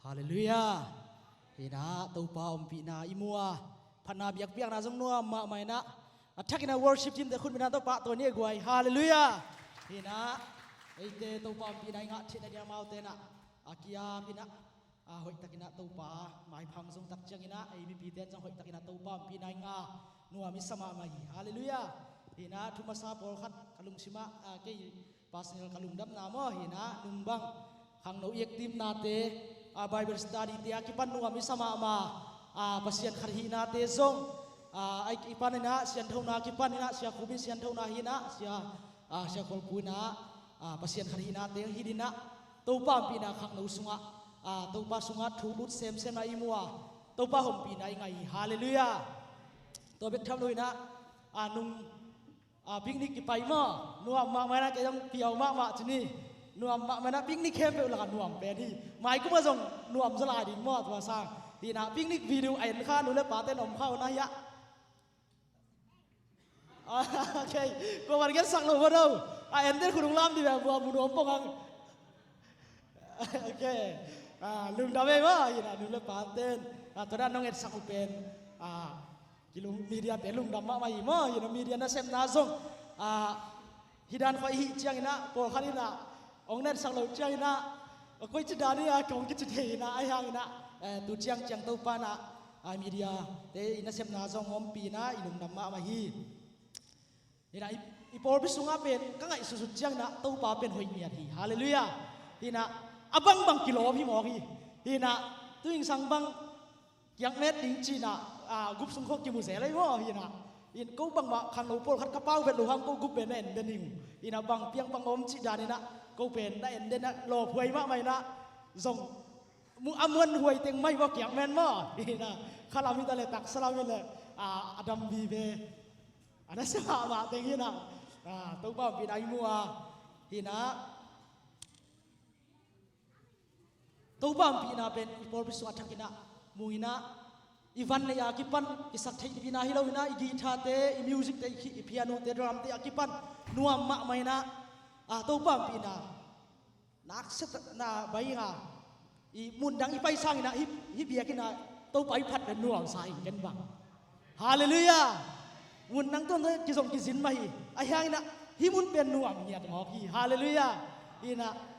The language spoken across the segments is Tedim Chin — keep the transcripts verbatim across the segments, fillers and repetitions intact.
Halleluiah. Hinah Topa ompihna i mu a, phatna biakpiakna zong nuam mahmah inah, a thakinah worship team te khutbetna tawh pahtawi ni a guai. Halleluiah. Hinah eite Topa ompihna i ngah theihna ding amaute inah a kiap inah, a hoihtakinah Topa maipha zong tak cianginah ei mipite in zong hoihtakinah Topa ompihna i ngah nuam i sa mahmah hi. Halleluiah. Hinah thu masa pawlkhat ka lungsimah, a, kei personal ka lungdamna maw hinah nungbang khangno i activenate, a, Bible study te a kipan nuam i sa mahmah, a, Pasian khat hihnate zong, a, a kipan inah sianthona kipan inah Sia Khupin sianthona hinah Sia, a, Sia Khualpu inah, a, Pasian khat hihnate hi dinah Topa ompihna khangno sungah, a, Topa sungah thu lut semsem a i mu a Topa ompihna i ngah hi. Halleluiah. Tua bek tham lo inah, a, nung a, picnic kipai maw, nuam mahmah inah kei zong piau mahmah ci ni. Nuam mahmah inah picnic khempeuh lakah nuam pen hi. Maikum ah zong nuam zaw lai ding maw tua sang. Hinah picnic video a en kha nu le pate in om kha uh na hiah. Okay. Kuaman gensak lo maw do. A en den khunung lam dih ve bua mu nuam pong ang. Okay. A, lungdam ei maw hinah nu le pate in. A, tua dan nong etsak uh pen, a, kilung, media te lungdam mahmah hi maw hinah media nasepna zong, a, hi dan khawh i hih cianginah pawlkhat inah ong netsak lo cianginah a koi ci dan hi a kong kici thei inah a hianginah, eh, tu ciangciang Topa inah, a, media te i nasepna zong ompih inah i lungdam mahmah hi. Hinah i, i pawlpi sungah pen ka ngaihsutsut cianginah Topa pen hoih ngiat hi. Halleluiah. Hinah a bangbang kilawm hi mawk hi. Hinah tu ingsang bang kiakmet ding cinah, a, gup sung khawh kimu zel ei maw hinah. Hin ko bangmah khangno pawlkhat ka pau vet lo hang ko gup pen na en den hing. Hinah bang piang bang om cih dan inah ko pen na en den a lawphuai mahmah inah zong mu a muan huai teng mai maw kiakmet maw hinah khalam hita le taksalam hi le, a, a dam vive. A na sia mahmah teng hinah, a, Topa ompihna i mu a hinah Topa ompihna pen i pawlpi sungah thakinah mu inah i van nei a kipan kisak theihpihna hi lo inah i guitar te i music te i khi, i piano te drum te a kipan nuam mahmah inah, a, Topa ompihna naksetna bai inga i mundang i pai sanginah hih, hih biakinnah Topa i phat pen nuamsa ing ken bang. Halleluiah. Mundang tuan kizong kizin mah hi a hianginah hih mun pen nuam ngiat mawk hi. Halleluiah. Hinah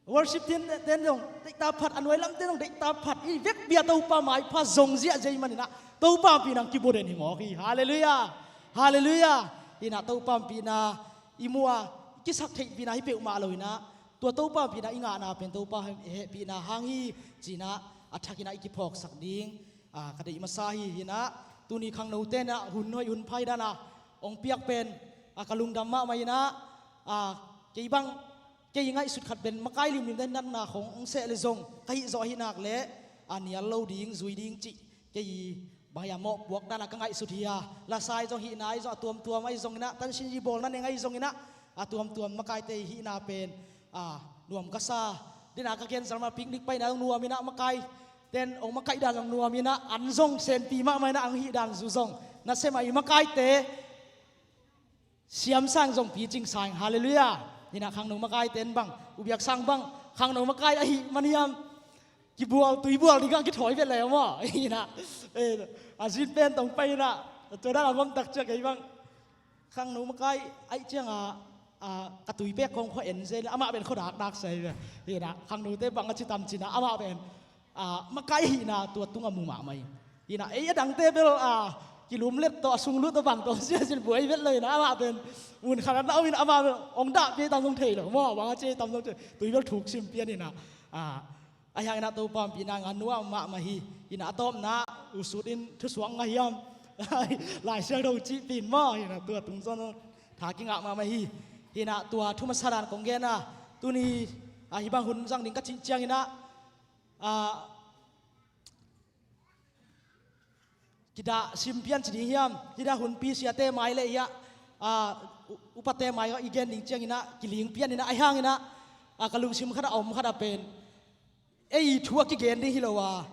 worship team ten zong deihta phat, a nuai lam ten zong deihta phat, i vekpi a Topa maipha zong ziahziah i maninah Topa pi nang kibuaden hi mawk hi. Halleluiah. Halleluiah. Hinah Topa pina i mua i kisak theihpihna hi peuhmah loinah tua Topa pina i ngahna pen Topa hehpihna hang hi cinah a thakinah i kiphawksak ding, a, ka deih masa hi. Hinah tuni khangno tenah hun hoih hun phai dana ong piak pen, a, ka lungdam mahmah inah, a, kei bang kei i ngaihsut khat pen makai limlim den natna khong ong seh le zong ka hih zawh ahi nak leh a nial lo ding zui ding cih kei i bang hia mawh puak dana ka ngaihsut hi a, lasai zong hihna ahi zong a tuamtuam ahi zonginah tansin i bawlna neng ahi zonginah a tuamtuam makaite i hihna pen, a, nuam ka sa. Dena ka gen zalma picnic paina zong nuaminah makai ten ong makaih dan zong nuaminah an zong senpi mahmah inah ang hih dan zu zong nasem a i makaite siam sang zong picing sang. Halleluiah. Hinah khangno makai ten bang ubiak sang bang khangno makai ahih maniam kibual tuibual dingah kithawi vet leh maw hinah, eh, a zin pen tong pai hinah tua dan a bang tak ciah kei bang khangno makai aih cianga, a, ka tuipek kong khua en zel amah pen khua dakdak sai ve. Hinah khangnote bang a citam cinah amah pen, a, makai hihna tua tunga mu mahmah hi. Hinah ei a dangte bel, a, kilumlet tawh a sunglut tawh bang tawh siasin buai vet lo hinah amah pen mun khanat na om in amah pen ong dahpia tam zong thei lo maw bang a cia tam zong thei tui bel thuk sim pian hinah, a, a hianginah Topa pina nga nuam mahmah hi. Hinah a tawpna usut in thusuak nga hiam Lai Siangtho cih pin maw hinah tua tungzon tha kingah mahmah hi. Hinah tua thu masa dan kong gen a tuni, a, hih bang hun zang ding ka cih cianginah, a, kidah simpian ci ding hiam, kidah hunpi siate mai le hiah, a, u-, upate mai i gen ding cianginah kiling pianinah a hianginah, a, ka lungsim khatah a om khatah pen ei thu a kigen ding hi lo a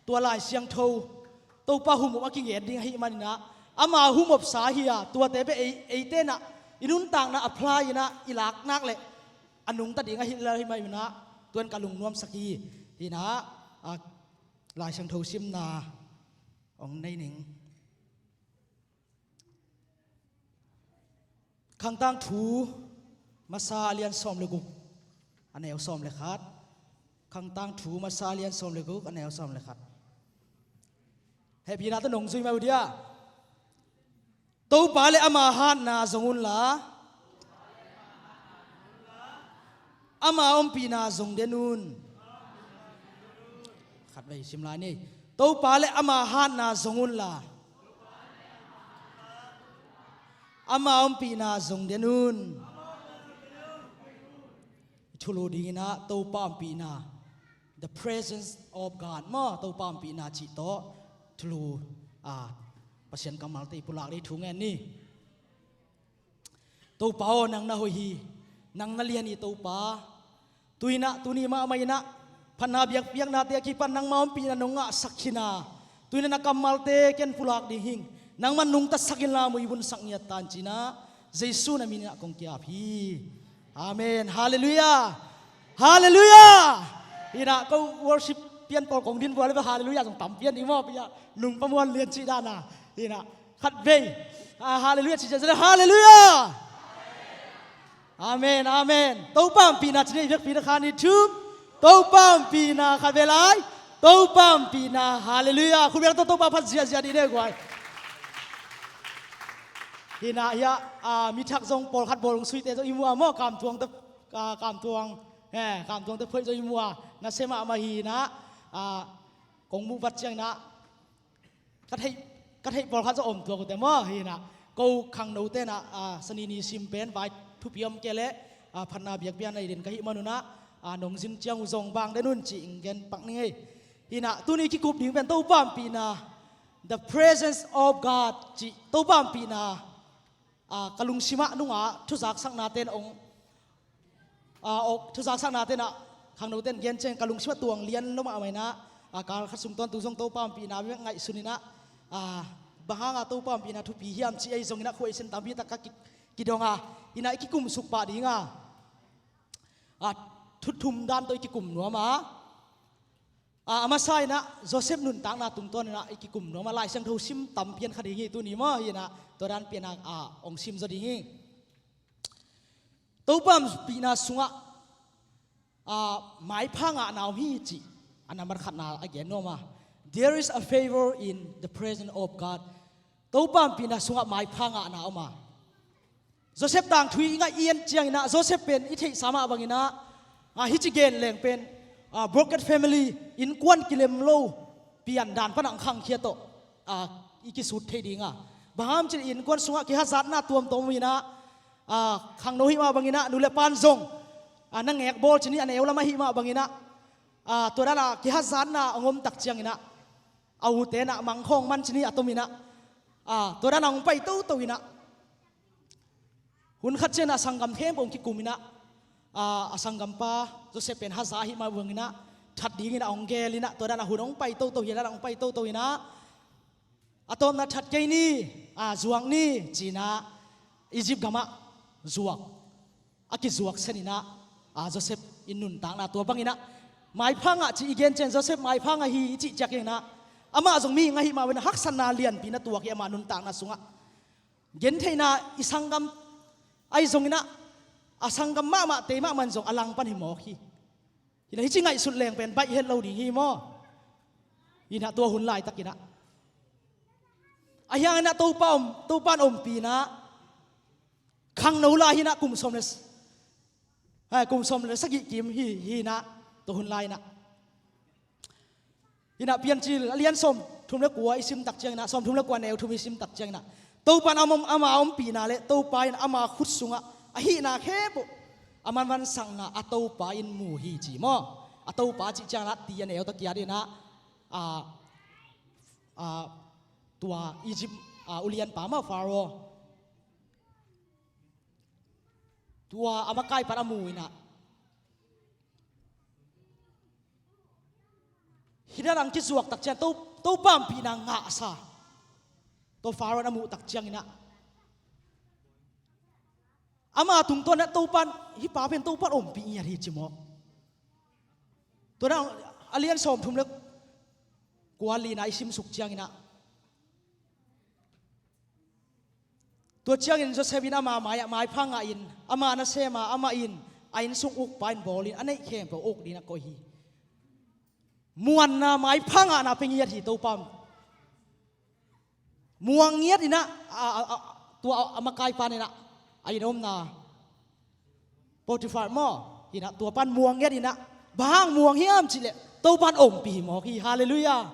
tua Lai Siangtho Topa humop a kigen ding ahih maninah ama humopsa hi a tuate beh ei, eitenah i nuntakna a phlai inah i laknak leh a nungta ding ahi lel ahi mah inah tuan ka lungnuamsak hi. Hinah A, Lai Siangtho simna hong nei ning. Khangtang thu masa a lian sawm le guk, a neu sawm le khat. Khangtang thu masa a lian sawm le guk, a neu sawm le khat. Hehpihna tawh nong zui mai uh dia. Topa le ama hatna zong unla, ama ompihna zong den un. Khatvei sim lai ni. Topa le ama hatna zong unla, ama ompihna zong den un. Thulu dingin ah Topa ompihna, the presence of God maw, Topa ompihna cih tawh thulu, a, Pasian kammalte i pulak ding thu ngen ni. Topa aw, nang na hoih hi, nang na lian hi Topa. Tu-in ah, tuni mahmah in ah phatna biakpiaknate a kipan nangma ompihna nong ngahsak khin a, tu-in ah na kammalte ken pulak ding hing. Nangman nungtasak inla muivunsak ngiat ta in ci-in ah Jesu na min in ah kong ki-ap hi. Amen. Halleluiah. Halleluiah. Hi-in ah ko worship pian pawl kong din bual le halleluiah zong tam pian i maw, pia nung pamuan lian cih dan a. Hi-in ah khatvei, a, halleluiah ci ciang, halleluiah. Amen, amen. Topa ompihna ci ni, i biakpiakna kha ni thum. Topa ompihna kha ve lai. Topa ompihna, halleluiah. Khut beng tawh Topa phat ziahziah dih ne guai. Hi-in ah hiah, a, mi thak zong pawlkhat bawlung suite zong i mu a maw, kamtuang te, a, kamtuang, eh, kamtuang te phoih zong i mu a. Nasia mahmah hi-in ah, a, kong muh vat ciangin ah ka theih, ka theih pawlkhat zong om tuak uh teh maw. Hi-in ah ko khangnote in ah, a, Sani ni sim pen vai thupi om kei leh, a, phatna biakpiakna i den ka hih manun ah, a, nong zin ciang uh zong bang den un ci-in gen pak ning ei. Hi-in ah tuni kikup ding pen Topa ompihna, the presence of God cih Topa ompihna, a, ka lungsim ah nungah thuzaksaknate in ong, a, ok, thuzaksaknate in ah khangnote in gen ciang ka lungsim ah tuang lian lo mahmah in ah, a, kal khat sung tawntung zong Topa ompihna bek ngaihsun in ah, a, bang hang a Topa ompihna thupi hiam cih ei zong in ah khuaisen tampi tak ka ki, kidong a, hi-in ah i kikum suk pah ding a, a, thu thum dan tawh i kikum nuam a. A, a masa in ah Joseph nuntakna tungtawn in ah i kikum nuam a, Lai Siangtho sim tam pian kha ding hi tuni maw, hi-in ah tua dan pian a, a, ong sim zaw ding hi. Topa ompihna sungah, a, maipha ngahna om hi cih a nambat khatna a gen nuam a. There is a favor in the presence of God. Topa ompihna sungah maipha ngahna om a. Joseph tangthu i ngaih i en ciangin ah, Joseph pen i theihsa mah bangin ah, a, hih ci gen leng pen, a, broken family, innkuan kilem lo pian dan pan ah khangkhia tawh, a, i kisut thei ding a. Bang hang hiam cih leh innkuan sungah kihazatna tuamtuam om in ah, a, khangno hih mah bangin ah nu le pan zong, a, na ngek bawl ci ni, a neu lam ahih mah bangin ah, a, tua dan a kihazatna a om tak ciangin ah, a ute in ah mangkhawng man ci ni a tom in ah, a, tua dan a hong pai toto in ah, hun khat ciangin ah sanggam khempeuh hong kikum in ah, a, a sanggampa Joseph pen haza ahih mah bangin ah that dingin ah hong gel in ah, tua dan a hun hong pai toto hi a, dan a hong pai toto in ah, a tawpna that kei ni, a, zuak ni ci-in ah Egypt gamah zuak, a kizuak sen in ah, a, Joseph in nuntakna tua bangin ah maipha ngah cih i gen ciang, Joseph maipha ngah hi i cih ciangin ah, amah zong mihing ahih mah bangin ah haksatna lianpi na tuak hi, amah nuntakna sungah. Gentheihna, i sanggam ahi zongin ah, a sanggam mahmah tei mahmah in zong a langpan hi mawk hi. Hi-in ah hih ci ngaihsut leng pen baih het lo ding hi maw. Hi-in ah tua hun laitakin ah, a hiangin ah Topa om, Topa in ompihna khangno lai hi-in ah kum sawm le, ha, kum sawm le sagih kim hi, hi-in ah tua hun lai-in ah. Hi-in ah Piancil a lian sawmthum le kua i sim tak ciangin ah, sawmthum le kua neu thum i sim tak ciangin ah, Topa in ama, ama ompihna le Topa in ama khut sungah a hihna khempeuh a manvansakna a Topa in mu hi ci maw. A Topa cih ciangin ah ti a neu tawh kiat in ah, a, a, tua Egypt, a, ulianpa maw, Pharaoh, tua a makaipa in a mu in ah, hih dan a kizuak tak ciang To, Topa ompihna ngahsa tua Pharaoh in a muh tak ciangin ah, ama tungtawn ah Topa in, hih pa pen Topa in ompih ngiat hi ci maw. Tua dan a lian sawmthum le kua lina i simsuk cianginah, tua ciangin Joseph in ama mai-ah maipha ngahin, ama nasem a, amah in a innsung ukpa in bawlin a neih khempeuh a uk dingin a koih hi. Muanna maipha ngahna pia ngiat hi Topa. Muang ngiat inah, a, a, a, tua a makaipa inah, a inn a omna Potifar maw, hinah tua pan muang ngiat inah, bang hang muang hiam cihleh Topa in ompih mawk hi. Halleluiah.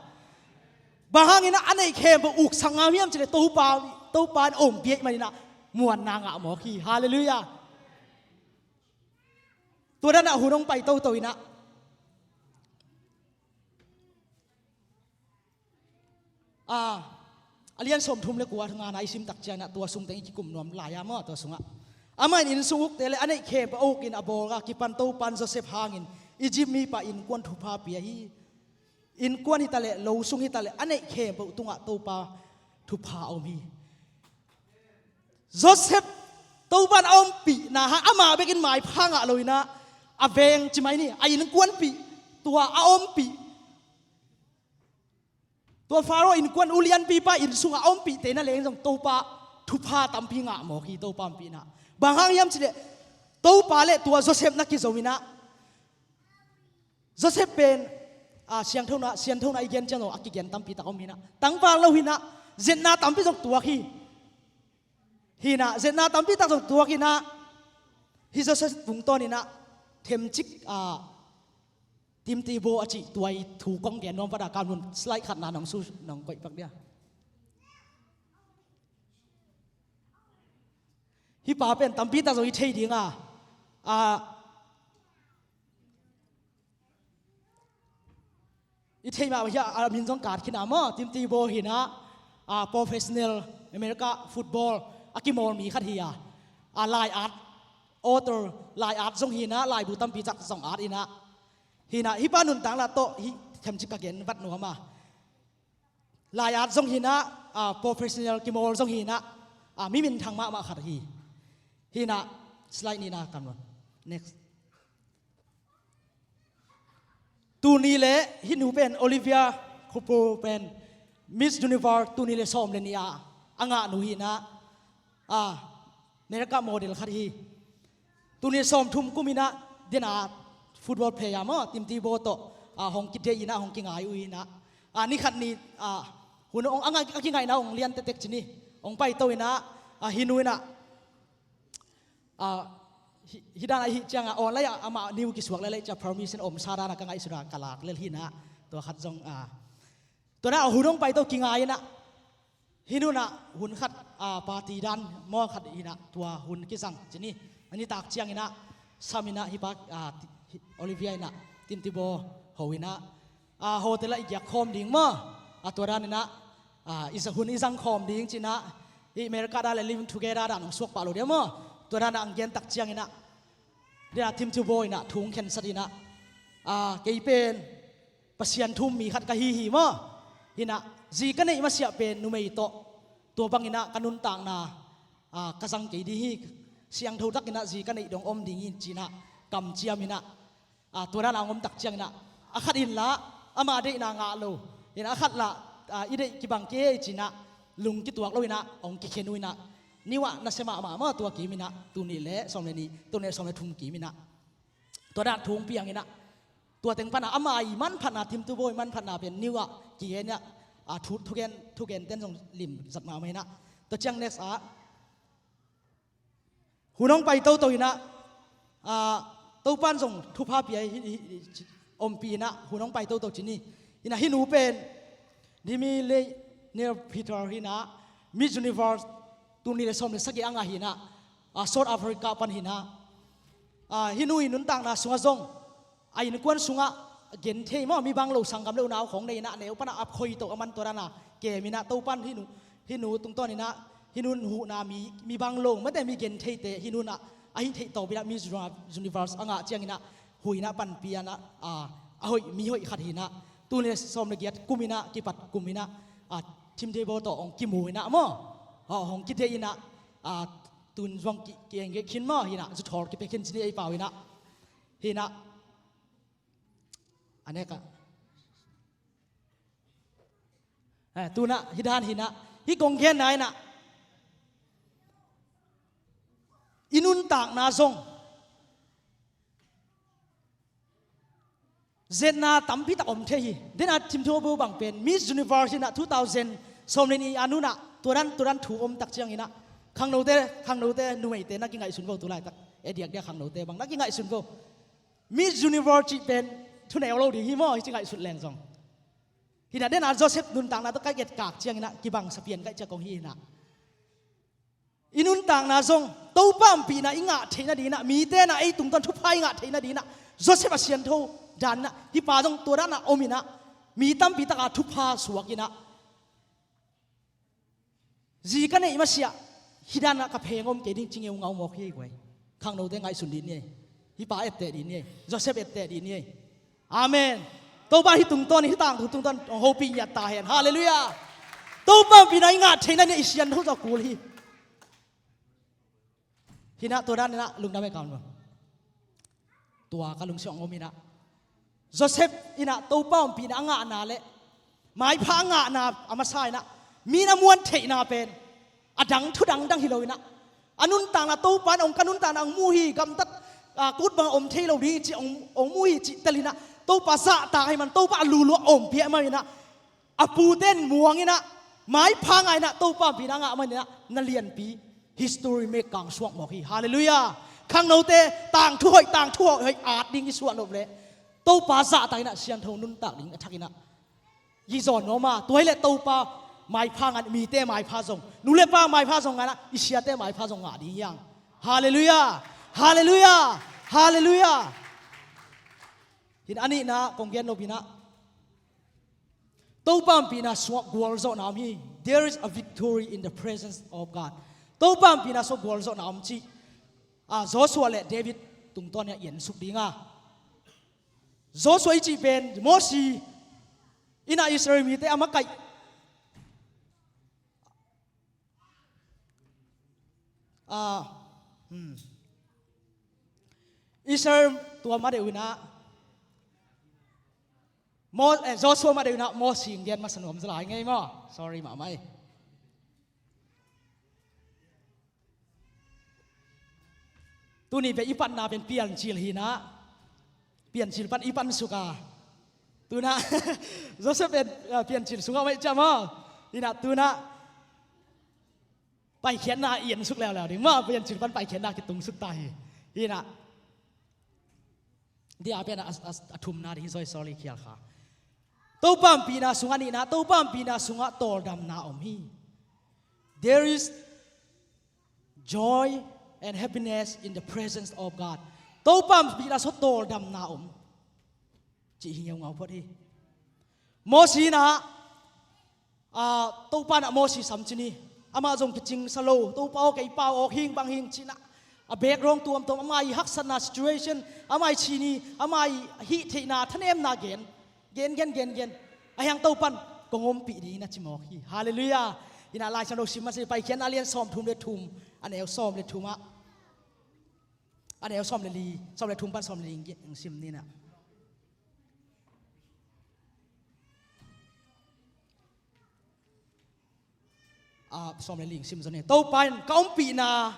Bang hang inah a neih khempeuh uksak ngam hiam cihleh Topa, Topa in ompih ahih man inah muanna ngah mawk hi. Halleluiah. Tua danah hun hong pai toto inah, a, a lian sawmthum le kua ngana i simtak cianginah tua sungteng i kikum nuam lai-a maw, tua sungah amah in innsung ukte le a neih khempeuh a ukin a bawl a kipan Topa in Joseph hangin Egypt mipa innkuan thupha pia hi. Innkuan hitaleh, lo sung hitaleh, a neih khempeuh tungah Topa thupha a om hi. Joseph Topa in a ompihna hang amah bekin maipha ngah lo inah, a veng ci mai ni, a innkuanpih, tua a ompih, tua Pharaoh innkuan ulianpipa innsungah a ompihte na leng zong Topa thupha tampi ngah mawk hi. Topa ompihna bang hang hiam cihleh, Topa le tua Joseph na kizom inah, Joseph pen, a, siangthona, sianthona i gen ciang zong a kigen tampi tak om hinah, tangval lo hinah, zetna tampi zong tuak hi. Hinah, zetna tampi tak zong tuak hinah, hi Joseph tungtawn inah themcik, a, timtibo a cih tua i thu kong gen nuam pat a, kamlun slide khatna nong su, nong koih pak dia. Hih pa pen tampi tak zong i thei ding a, a, i theih mah hi a, a min zong kat khin a maw, timtibo hinah, a, professional America football a kimawl mi khat hi a, a, lai-at, author, lai-at zong hinah, laibu tampi tak zong at inah, hinah, hih pa nuntak lah tawh hih themcik ka gen vat nuam a, lai-at zong hinah, a, professional kimawl zong hinah, a, mi minthang mahmah khat hi. Hinah, slide nihna kan ron. Next. Tuni le hih nu pen Olivia Copo pen Miss Universe tuni le sawm le nih a a ngah nu hinah, a, America model khat hi. Tuni sawmthum kum inah dena football player maw, timtibo tawh, a, hong kideih inah, hong kingai uh inah, a, ni khat ni, a, hun hong a ngai, a kingaihna hong lian tektek ci ni, hong paito inah, a, hih nu inah, a, hi, hih dan a hih ciangah online ah amah ni uh kisuak lel ahih ciang permission om sa dan a ka ngaihsut a ka lak lel hinah, tua khat zong, a, tua na hun hong paito kingai inah, hih nu inah hun khat, a, party dan maw khat inah tua hun kizang ci ni. A nitak ciang inah sam inah hih pa, a, ti, hih Olivia inah timtibo ho inah, a, hotel ah i giak khawm ding maw, a, tua dan inah, a, i za, hun i zang khawm ding ci inah, hih America dan le living together dan hong suak pah lo dia maw, tua dan a hong gen tak ciang inah, dia timtibo inah thu hong khensat inah, a, kei pen Pasian thu um mi khat ka hi hi maw. Hinah, zi ka neih masiah pen numei tawh tua bang inah ka nuntakna, a, ka zang kei ding hi. Siangtho tak inah zi ka neih dong om ding hi ci inah kamciam inah, a, tua dan a hong om tak ciang inah, a khat in lah ama deihna ngah lo, hinah a khat lah, a, i deih kibang kei ci inah lung kituak lo inah hong kikhen uh inah, ni uh ah nasia mahmah maw, tua kim inah, tul nih le sawm le nih, tul nih le sawm le thum kim inah, tua dan thu hong piang inah, tua teng pan a ama i manphatna, timtibo i manphatna pen ni uh ah kigen inah, a, thu, thugen, thugen ten zong lim zat mahmah inah. Tua ciang next ah, hun hong pai toto inah, a, Topa in zong thupha pia hi, hi, hi, ompih inah hun hong pai toto ci ni. Inah hih nu pen Demi Leigh Nel Peter hinah, Miss Universe tul nih le sawm le sagih a ngah hinah, a, South Africa pan hinah, a, hih nu i nuntakna sungah zong a innkuan sungah genthei maw, mi bang lo sanggam le unau khawng nei inah, neu pan a ap khoi to a man tua dan a kem inah, Topa in hih nu, hih nu tungtawn inah, hih nu in huhna mi, mi bang lo mate, mi gentheite hih nu inah a hih theih tawp inah Miss Universe a ngah ciang inah hu inah panpih inah, a, a hoih, mi hoih khat hinah, tul nih le sawm le giat kum inah kipat kum inah, a, timtibo tawh hong kimu inah maw, a, hong kideih inah, a, tun zong ki, ki-engage khin maw hinah, zuthawl kipia khin ci ni ei pau inah. Hinah, a nek ah, Eh, tunah hi dan hinah, hi kong genna inah i nuntakna zong zetna tampi tak om thei hi. Dena Thimthu Bo bang pen Miss Universe inah two thousand sawm le nih a nunah tua dan tua dan thu om tak cianginah khangnote, khangnote numeite na kingaihsun vo, tu laitak e diakdiak khangnote bang na kingaihsun vo. Miss Universe cih pen thuneu lo ding hi maw, hi ci ngaihsut leng zong. Hinah dena Joseph nuntakna tawh ka etkak cianginah kibang sapian kaih ciak kong hi hinah. I nuntakna zong Topa ompihna i ngah theihna dinah, mite na ei tungtawn thupha i ngah theihna dinah Joseph a siantho danah hi pa zong tua danah om inah mi tampi taka thupha suak inah zi ka neih masiah hi danah ka pheng om kei ding ci ngeungau mawk hi guai. Khangnote ngaihsun dih ni ei. Hi pa etteh dih ni ei. Joseph etteh dih ni ei. Amen. Topa hi tungtawn, hi tangthu tungtawn hong hopih ngiat ta hen. Halleluiah. Topa ompihna i ngah theihna ni i siantho zaw kul hi. Hinah tua dan inah lungdam e kam lo. Tua ka lungsiang om inah Joseph inah Topa ompihna a ngahna le maipha a ngahna a masa inah mi na muan theihna pen a dang thu dangdang hi lo inah a nuntakna Topa in ong ka nuntakna ong mu hi, gamtat, ah, kut bang a om thei lo ding cih ong, ong mu hi cih tel inah Topa zahtak ahih man Topa a lulua ompih ahih man inah a pute in muang inah maipha ngah inah Topa ompihna a ngah man inah na lianpi history mek kang suak mawk hi. Halleluiah. Khangnote tangthu hoih, tangthu hoih hoih at ding i suah nop le Topa zahtak inah siantho nuntak ding a thak inah i zawn nuam a, tua hi le Topa maipha ngah, mite maipha zong, nu le pa maipha zong ngah inah i siate maipha zong ngah ding hiang. Halleluiah. Halleluiah. Halleluiah. Hin a nihna kong gen nop inah Topa ompihna sungah gualzawhna om hi. There is a victory in the presence of God. Topa ompihna sungah gualzawhna om cih, ah, Joshua le David tungtawn ah i ensuk ding a. Joshua i cih pen Mosi inah Israel mite a makaih, ah, hmm. Israel tua ma deuh inah Mo-, eh, Joshua ma deuh inah Mosi in gen masa nuam zaw lai ngei maw? Sorry mahmah ei. Tuni pen i patna pen Piancil hinah, Piancil pan i pansuk a. Tunah Joseph pen, ah, Piancil sungah mah i ciam aw. Hinah tunah Paikhiatna i ensuk leuleu ding maw, Piancil pan Paikhiatna kitungsuk ta hi. Hinah dia pen a, a, a thumna ding hi zaw, sorry khial kha. Topa ompihna sungah nihna, Topa ompihna sungah tawldamna om hi. There is joy and happiness in the presence of God. Topa ompihna sungah tawldamna om cih hi ngeungau phot hi. Mosi inah, ah, Topa inah Mosi sam ci ni. Amah zong kicingsa lo, Topa aw kei pa aw hing bang hing ci inah a background tuamtuam, amah i haksatna situation, amah i cini, amah i hih theihna thanemna gen, gen gen gen gen. A hiang Topa in kong ompih ding inah ci mawk hi. Halleluiah. Inah Lai Siangtho sim masa Paikhiatna lian sawmthum le thum, a neu sawm le thum ah, a neu sawm le li, sawm le thum pan sawm le li ing sim ni inah. Ah, sawm le li ing sim zaw ni. Topa in ka ompihna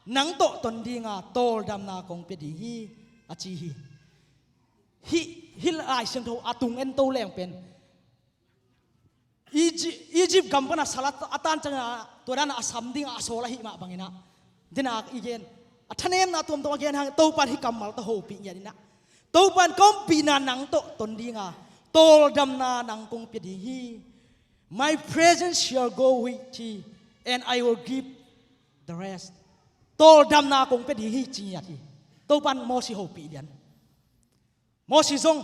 nang tawh ton ding a, tawldamna kong pia ding hi a ci hi. Hih, hih Lai Siangtho a tung en to leng pen Egypt, Egypt gam pan a sal a tan ciangin a, tua dan a sam ding a sawl ahih mah bangin ah, dena i gen, a thanemna tuamtuam a gen hang, Topa in hih kammal tawh hopih ngiat in ah, Topa in ka ompihna nang tawh ton ding a, tawldamna nang kong pia ding hi. My presence shall go with thee, and I will give the rest. Tawldamna kong pia ding hi ci ngiat hi. Topa in Mosi hopih lian. Mosi zong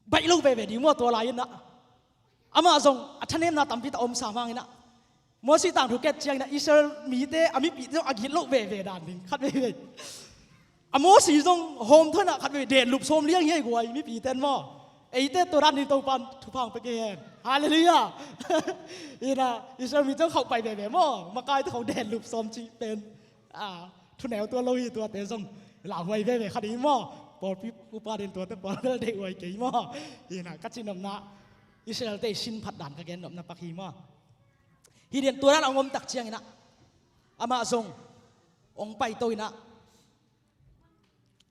baih lo veve ding maw tua lai-in ah. Amah zong a thanemna tampi tak om sam hangin ah, Mosi tangthu ket ciangin ah Israel mite a mipihte zong a gitloh veve dan ding khat veivei. A Mosi zong hawmthawn ah khat veivei denlup sawm liang hi ei guai mipite in maw. Eite tua dan ding Topa in thupha hong pia kei hen. Halleluiah. Ina Israel mite zong khauh pai veve maw, makaite khong denlup sawm cih pen. A, thuneu tua lo hi, tuate zong lauhuai veve kha ding maw. Pawlpi upa den tuate pawl bel deihhuai kei maw. Ina ka cihnopna Israel te i sin phat dan ka gen nopna pak hi maw. Hih dan tua dan a hong om tak ciangin ah, amah zong hong paito in ah,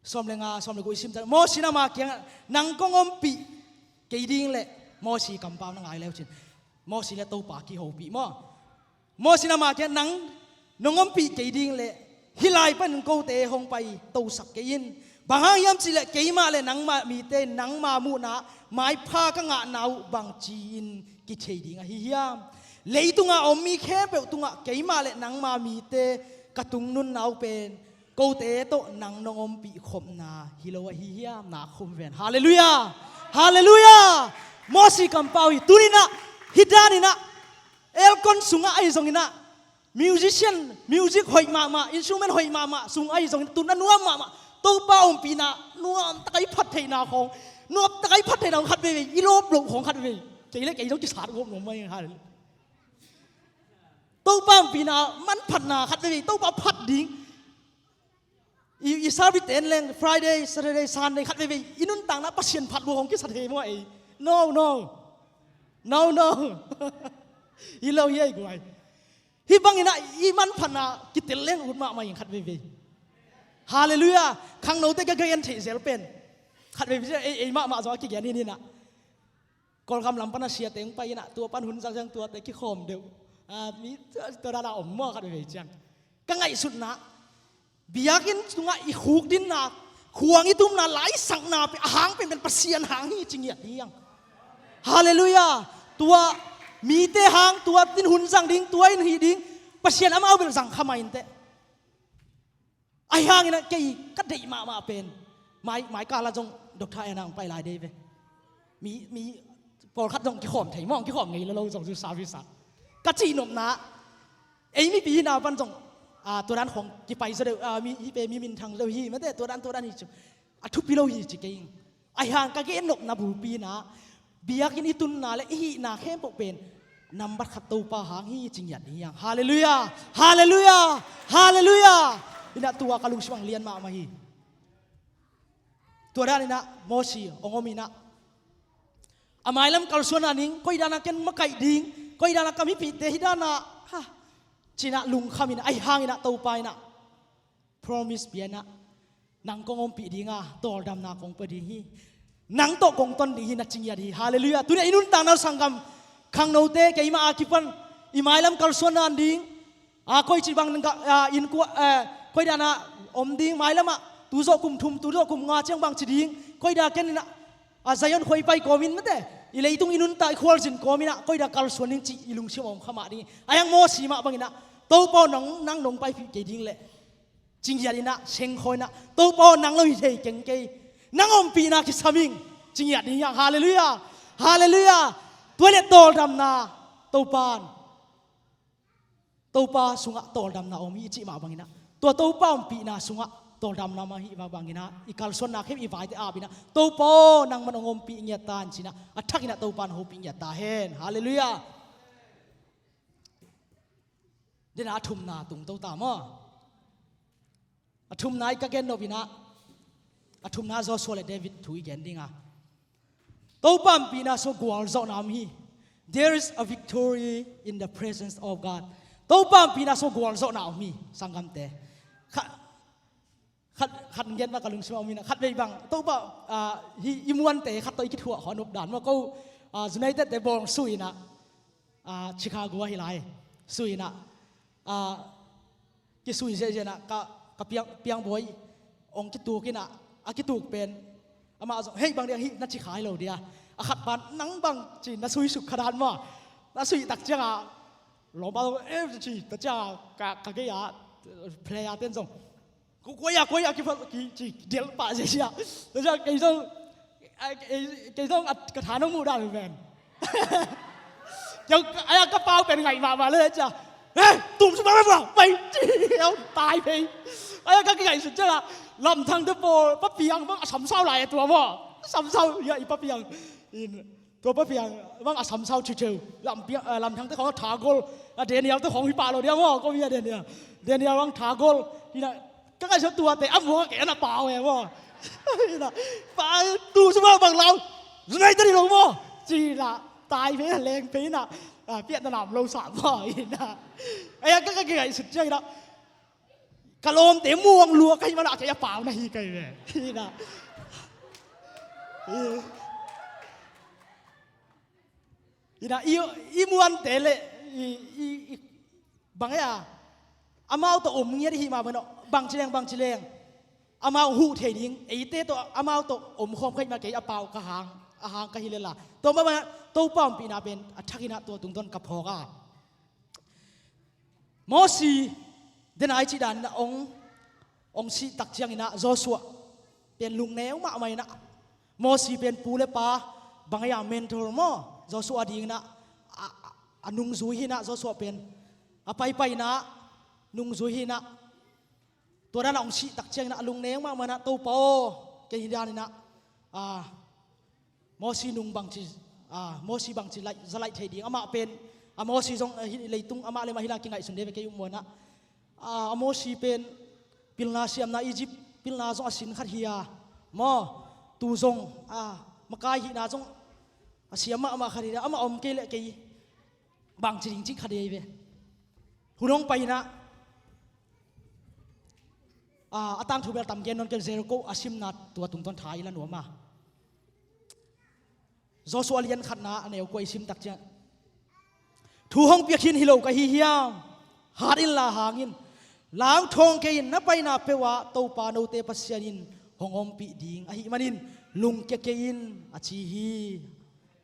sawm le nga, sawm le guk i sim tak, Moses in ama kiangah, "Nang kong ompih kei ding leh," Moses kampau na ngai leu cin, Moses le Topa kihopih maw. Moses in ama kiangah, "Nang nong ompih kei ding leh hih lai panin kote hong paitosak kei in. Bang hang hiam cih leh keimah le nangma mite nangma muhna maipha ka ngahna uh bangci-in kithei ding ahi hiam? Leitungah a om mi khempeuh tungah keimah le nangma mite ka tungnunna uh pen kote tawh nang nong ompih khopna hi lo ahi hiam?" Na khum ven. Halleluiah! Halleluiah! Moses kampau hi. Tuni-in ah, hih dan in ah, aircon sungah ahi zongin ah, musician, music hoih mahmah, instrument hoih mahmah sung ahi zongin, tun a nuam mahmah, Topa ompihna nuam tak a i phat theihna khawng, nuam tak a i phat theihna khawng khat veivei i lawp loh khawng khat veivei, kei le kei zong kisat gawp nuam mai. Halleluiah. Topa ompihna manphatna khat veivei, Topa phat ding. I, i service ten leng Friday, Saturday, Sunday khat veivei i nuntakna Pasian phat lua hong kisa thei maw ei? No, no. No, no. Hi lo hi ei guai. Hih bangin ah i manphatna kitel leng ut mahmah ing khat veivei. Halleluiah. Khangnote ka gen theih zel pen khat veivei ei, ei mahmah zong a kigen hi ni-in ah. Kawlgam lam pan a siate hong pai in ah, tua pan hun zangzang tuate kikhawm deuh. Ah, mi tua dan a om maw khat veivei ciang. Ka ngaihsutna, biakinn tungah i khukdinna, khuang i tumna, laisakna pen a hang penpen Pasian hang hi ci ngiat hi hang. Halleluiah. Tua mite hang, tua in hun zang ding, tua in hih ding, Pasian amau bel zang kha mah inteh. Ahi hangin ah kei ka deih mahmah pen, mai, mai kal ah zong Doctor Anna hong pai lai dei ve. Mi, mi pawlkhat zong kikhawm thei maw, kikhawm ngei lo lo zong zu service ah. Ka cih nopna, ei mipi hihna pan zong, ah, tua dan khawng kipai zaw deuh, ah, mi, hih pen mi minthang deuh hi mate, tua dan, tua dan hi ci. A thupi lo hi ci kei ing. Ahi hang ka gen nopna bulpi in ah, biakinn i tunna le i hihna khempeuh pen nambat khat Topa hang hi ci ngiat hi hang. Halleluiah! Halleluiah! Halleluiah! In ah tua ka lungsim ah lian mahmah hi. Tua dan in ah Moses hong om in ah, a mailam kalsuanna ding, koi dan a ken makaih ding, koi dan a ka mipihte hih dan a, ha, ci-in ah lungkham in ah, ahi hangin ah Topa in ah promise pia in ah, "Nang kong ompih ding a, tawldamna kong pia ding hi. Nang tawh kong ton ding hi," na ci ngiat hi. Halleluiah. Tuni-in i nuntakna uh sanggam, khangnote, keimah a kipan i mailam kalsuanna ding, a, koi ci bang, a, innkuan, eh, koi dan a om ding, mailam ah tu zawh kum thum, tu zawh kum nga ciang bang ci ding, koi dan ken in ah, a, Zion khua i pai kawmin mate, i leitung i nuntak i khualzin kawmin ah koi dan kalsuan ding cih i lungsim ah om kha mah ding. Ahi hang Moses mah bangin ah, "Topa aw, nang, nang nong paipih kei ding leh," ci ngiat in ah, sengkhawi in ah, "Topa aw, nang lo hi thei keng kei. Nang ompihna kisam ing," ci ngiat ding hi hang. Halleluiah. Halleluiah. Tua leh tawldamna, Topa in, Topa sungah tawldamna om hi i cih mah bangin ah, tua Topa ompihna sungah tawldamna mah hih mah bangin ah, i kalsuanna khempeuh i vaite ap in ah, "Topa aw, nangman hong ompih ngiat ta in," ci-in ah, a thak in ah Topa in hopih ngiat ta hen. Halleluiah. Dena a thumna tungto ta maw. A thumna i ka gen nop in ah, a thumna Joshua le David thu i gen ding a. Topa ompihna sungah gualzawhna om hi. There is a victory in the presence of God. Topa ompihna sungah gualzawhna om hi, sanggamte. Kha, khat, khat gen mah ka lungsim ah om in ah, khat vei bang, Topa, ah, hih i muante khat tawh i kithuah khawh a nop dan maw, ko, ah, United te bawng sui in ah, ah, Chicago ah hi lai, sui in ah, ah, kisui ziahziah in ah, ka, ka piang, piangbawi hong kituk in ah, a kituk pen, amah zong, "Hei, bang dia hih na ci kha hi lo dia." A khat pan, "Nang bang," ci, na sui suk kha dan maw, na sui tak ciang a, lawmpa zong, "Eh," ci tak ciang a, ka, ka gei a, player ten zong, "Ko, koi a, koi a," ki, ki, ki delh pah ziahziah. Tua ciang kei zong, a, kei, kei zong a, ka tha nong muh dan uh pen. Kei, ai, a ka pau pen ngaih mahmah le ciah. "Eh, tum sung mah mah, pai," ci, au, tai phei. Ai, a ka kingaihsut ciang a, lamthang te pawl, papiang bang a samsau lai a tua maw. Samsau, ya, i papiang. In, tua papiang bang a samsau chiuchiu. Lampiang, eh, lamthang te khawng a thagol. A Daniel te khawng hi pah lo dia maw, ko mi a Daniel. Daniel bang thagol. Ina, ka ngaihsut tuate a muang a kei a na pau e maw. Ina, pa, tu sung mah bang lau. United hi lo maw. Ci la. tai ve, leng pe inah, ah, piatna nam lo sa maw inah. Ai, a ka, ka kingaihsut ciang inah ka lawmte muang lua ka hih manah kei a pau na hi kai ve inah. Inah i, i muante le i, i, i bang e a amau tawh om ngiat i hih mah banah bangci leng bangci leng amau huh thei ding, eite tawh amau tawh om khawm ka hih mah kei a pau ka hang, a hang ka hi lela. Tua mah banah Topa ompihna pen a thak inah tua tungtawn ka phawk a. Mosi dena i cih dan inah ong, ong sih tak ciang inah Joshua pen lungneu mahmah inah, Mosi pen pu le pa bang a mentor maw, Joshua ding inah a, a, a nungzui hi inah, Joshua pen a paipai inah nungzui hi inah. Tua dan a ong sih tak ciang inah a lungneu mahmah inah, Topa aw, kei hi dan inah, a, Mosi nung bangci, a, Mosi bangci laih, za laih thei ding. Amah pen, a, Mosi zong, a, hih leitung amah le mah hi la kingaihsun de ve kei um muanah. A, a Mosi pen pilna siamna Egypt pilna zong a sin khat hi a maw, tu zong, a, makai hihna zong a siam mahmah khat hi a, amah om kei le kei bangci ding cih khat hi ve. Hun hong pai inah, a, a tangthu bel tam gen nawn kei, Jericho a simna tua tungtawn tha i la nuam a. Joshua lian khatna a neu kua i sim tak ciang, thu hong piak khin hi lo ka hi hiam? Hat inla hang in, lau thawng kei in, na paina peuh ah Topa note Pasian in hong ompih ding ahih manin lungkia kei in, a ci hi.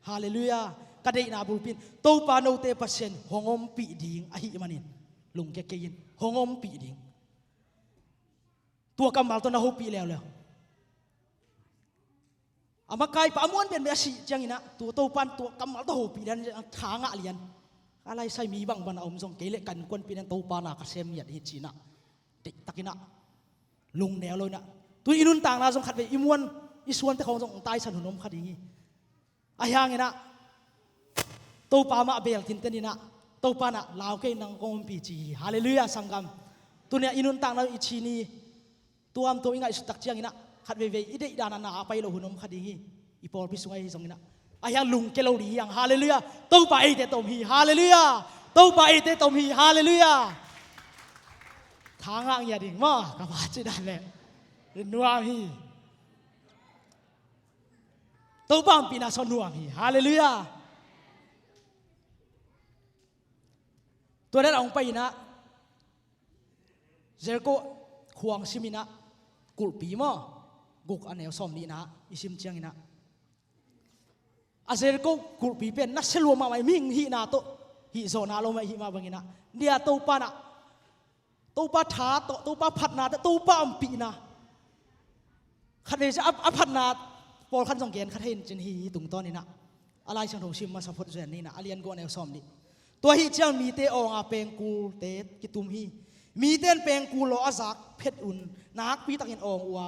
Halleluiah. Ka deihna bulpi in Topa note Pasian hong ompih ding ahih manin lungkia kei in, hong ompih ding. Tua kammal tawh na hopih leuleu. A makaipa a muan pen bek a sih ciang inah tua Topa in tua kammal tawh hopih lian, tha ngah lian. Ka laisai mi bangbang a om zong kei le ka innkuanpihna in Topa na ka sem ngiat hi ci inah, deihtak inah, lungneu lo inah. Tu i nuntakna zong khatvei i muan i suante khawng zong taisan hun om kha ding hi. Ahi hang inah Topa mah beel tinten inah, Topa inah lau kei in, nang kong ompih ci hi. Halleluiah sanggam. Tuni-ah i nuntakna i ci ni tuamtuam i ngaihsut tak ciang inah khat veivei i deih dan a na a pai lo hun om kha ding hi. I pawlpi sungah hi zong inah, ahi hang lungkia lo ding hi hang. Halleluiah. Topa eite tawh om hi. Halleluiah. Topa eite tawh om hi. Halleluiah. Tha ngah ngiat ding maw, ka pa cih dan leh nuam hi. Topa ompihna sawt nuam hi. Halleluiah. Tua dan a hong pai inah Jericho khuang sim inah, kulhpi maw, guk a neu sawm nihna i sim ciang inah, a Jericho kulhpi pen nasia lua mahmah, mihing hihna tawh hih zawhna lo mah i hih mah bang inah, dia Topa inah, Topa tha tawh, Topa phatna tawh, Topa ompihna. Khatvei ciang a, a phatna pawlkhat zong gen kha thei in cin hi, hih tungtawn inah. A Lai Siangtho sim masa phot zen ni inah, a lian guk a neu sawm nih. Tua ahih ciang mite awng a pengkulte kitum hi. Mite in pengkul lawh a zak phet un nakpi takin awng uh a,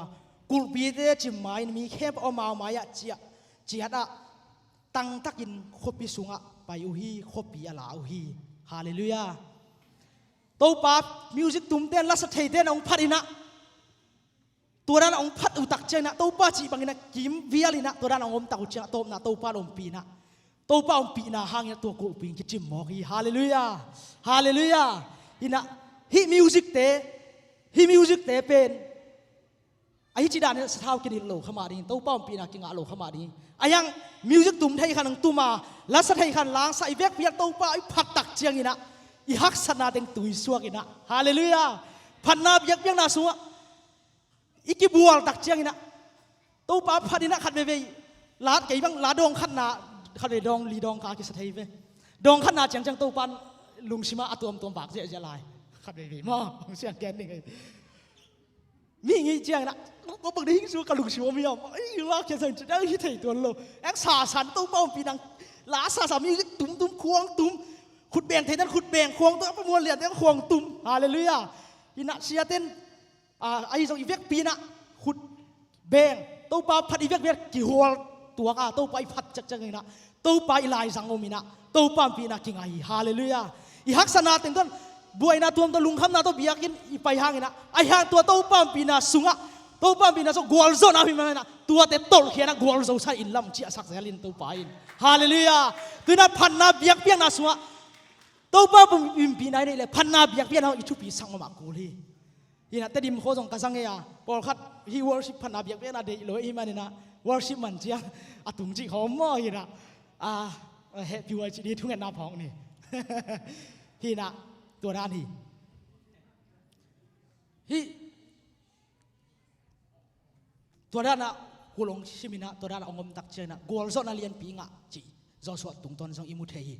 kulhpite cimma in mi khempeuh amau mai-ah ciah, ciat ah, tangtakin khuapi sungah pai uh hi, khuapi a la uh hi. Halleluiah. Topa music tumte in, lasa theite in hong phat inah, tua dan a hong phat uh tak ciang inah, Topa cih bang inah kim vial inah tua dan a hong om tak uh ciang a tawpna Topa in ompih inah, Topa ompihna hang inah tua kulhpi in kicim mawk hi. Halleluiah. Halleluiah. Inah hih musicte, hih musicte pen a hih ci dan inah sathau kinilh lo kha mah ding, Topa ompihna kingah lo kha mah ding. Ahi hang music tum thei khat in hong tum a, lasa thei khat in langsak, i vekpi ah Topa i phat tak ciang inah i haksatna teng tuisuak inah. Halleluiah. Phatna biakpiakna sungah i kibual tak ciang inah Topa phat inah khat veivei la, kei bang la dawng khatna, khat vei dawng li dawng kha kisa thei ve. Dawng khatna ciangciang Topa in lungsim ah a tuamtuam vak ziahziah lai. Khat veivei maw, hong siang gen ding hi. Mihing i hih ciang inah, ko bang ding hing su ka lungsim om hiam? Ei, la kia zang ci dang hi thei tuan lo. Eng sasan Topa ompih nang, la sasan music tumtum, khuang tum, khut beng thei dan khut beng, khuang tum, a pamuan lian dan khuang tum. Halleluiah. Inah siate in, a, ahi zong i vekpi inah khut beng, Topa phat i vekpi ah kihual tuak a, Topa i phat ciakciak inah, Topa i laizang om inah, Topa ompihna kingai hi. Halleluiah. I haksatna teng tawh buaina tuam tawh, lungkhamna tawh biakinn i pai hang inah, ahi hang tua Topa ompihna sungah Topa ompihna sungah gualzawhna om hi maninah tuate tolhkhia inah gualzo sa in lam ciahsak zel in Topa in. Halleluiah. Tu inah phatna biakpiakna sungah Topa ompihna i neih leh phatna biakpiakna i thupi sak mahmah kul hi. Hinah Tedim khua zong ka zang ei a, pawlkhat hih worship phatna biakpiakna deih lo ei hi maninah worship man ciang a tung cih khawm maw hinah, a, hehpih huai cih ding thungetna phawk ni. Hinah tua dan hi. Hih tua danah kul hong siminah tua danah hong omtak cianginah gualzawhna lianpi ngah cih Joshua tungtawn zong i mu thei hi.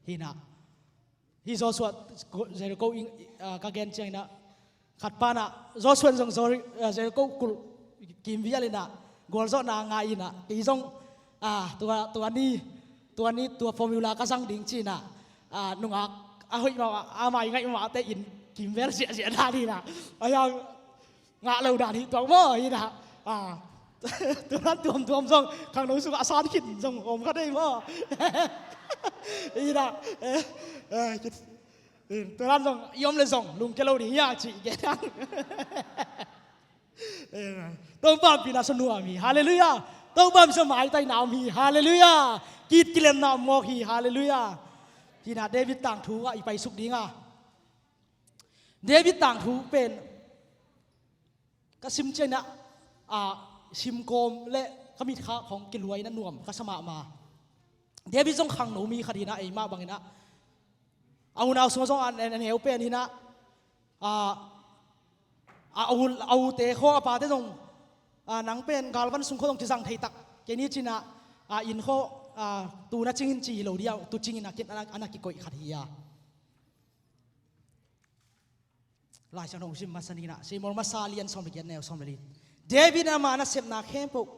Hinah hih Joshua, Jericho in, ah, ka gen cianginah khat panah Joshua in zong Jori-, ah, Jericho kulh kimvialinah gualzawhna ngah inah kei zong, ah, tua, tua ni, tua ni tua formula ka zang ding cinah, ah, nungak a hoih mah a mai ngaih mahte in kimvel ziahziah dan hinah a yang ngah lo dan hi tuak maw hinah. Ah, tua dan tuamtuam zong khangno sungah a san khin zong om kha dei maw? Hinah, eh, eh, tua dan zong i om le zong lungkia lo ding hi a cih gen ang. Topa ompihna sungah nuam hi. Halleluiah. Topa ompihna sungah maitaina om hi. Halleluiah. Kit kilemna om mawk hi. Halleluiah. Hinah David tangthu ah i paisuk ding a, David tangthu pen ka sim cianginah, ah, simkawm le ka mitkhak khawng kiluaina nuam ka sa mahmah. David zong khangno mi khat hinah eimah banginah a unau sungah zong a, a, a neu pen hinah, ah, a, a u, a ute khawng a pate zong, ah, nang pen galvan sung khawng zong kizang thei tak kei ni cinah, ah, inn khawng, ah, tu na cingin ci hi lo dia, tu cingin a kin, a na, a na kikoih khat hi a. Lai Siangtho hong sim masa ninah, Samuel masa lian sawm le giat neu sawm le li. David in ama nasepna khempeuh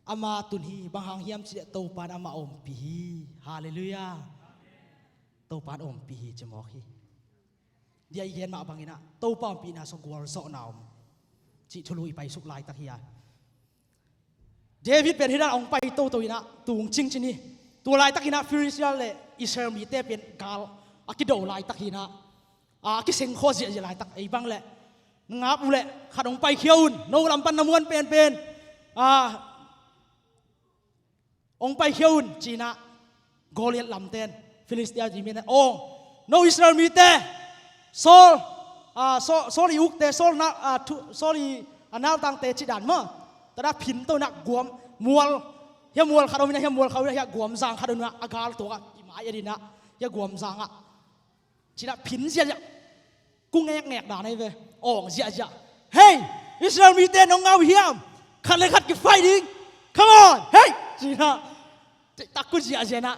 ama tun hi, bang hang hiam cih leh Topa in amah ompih hi. Halleluiah. Topa in ompih hi ci mawk hi. Dia i gen mah banginah Topa ompihna sungah gualzawhna om cih thulu i paisuk laitak hi a. David pen hinah hong pai toto inah tung cingcin hi. Tua laitakinah Filistia le Israel mite pen gal a kido laitak hinah, a, a kisengkhawh ziahziah laitak ei bang leh ngap uh leh khat hong paikhia un, no lam pan na muan penpen, a, hong paikhia un cinah Goliath lamten, Filistia zi mite, aw, no Israel mite, Saul, ah, Saul, Saul i ukte, Saul na, ah, thu, Saul i, ah, nautangte cih dan maw? Tua dan phin to inah guam, mual, hia mual khat om inah, hia mual khat om inah, hia guamzang khat om inah, a gal tuakah i mai-et inah, hia guamzangah cinah phin ziahziah, ku ngekngek dan ahi ve. Awng ziahziah. Hei, Israel mite nong ngah uh hiam? Khat le khat kifaih ding. Come on, hei, cinah. Taktak ku ziahziah inah.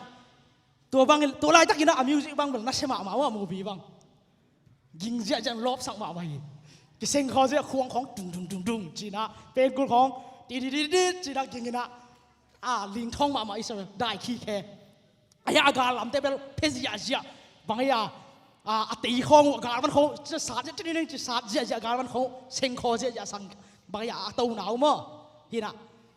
Tua bang, tua laitakinah a music bang bel nasia mahmah uh a, movie bang. Ging ziahziah, lawpsak mahmah hi. Kisengkhawh ziah, khuang khawng dung dung dung dung cinah, pengkul khawng ti ti ti ti cinah ging inah. A, lingthawng mahmah Israel, dai khikhe. Ahi a, a gal lamte bel phe ziahziah. Bang ahi a, a, a tei khawng uh, a galvan khawng uh, ci sat ziah, ci sat ziahziah, galvan khawng uh, sengkhawh ziahziah sang. Bang ahi a, a tona uh maw? Hinah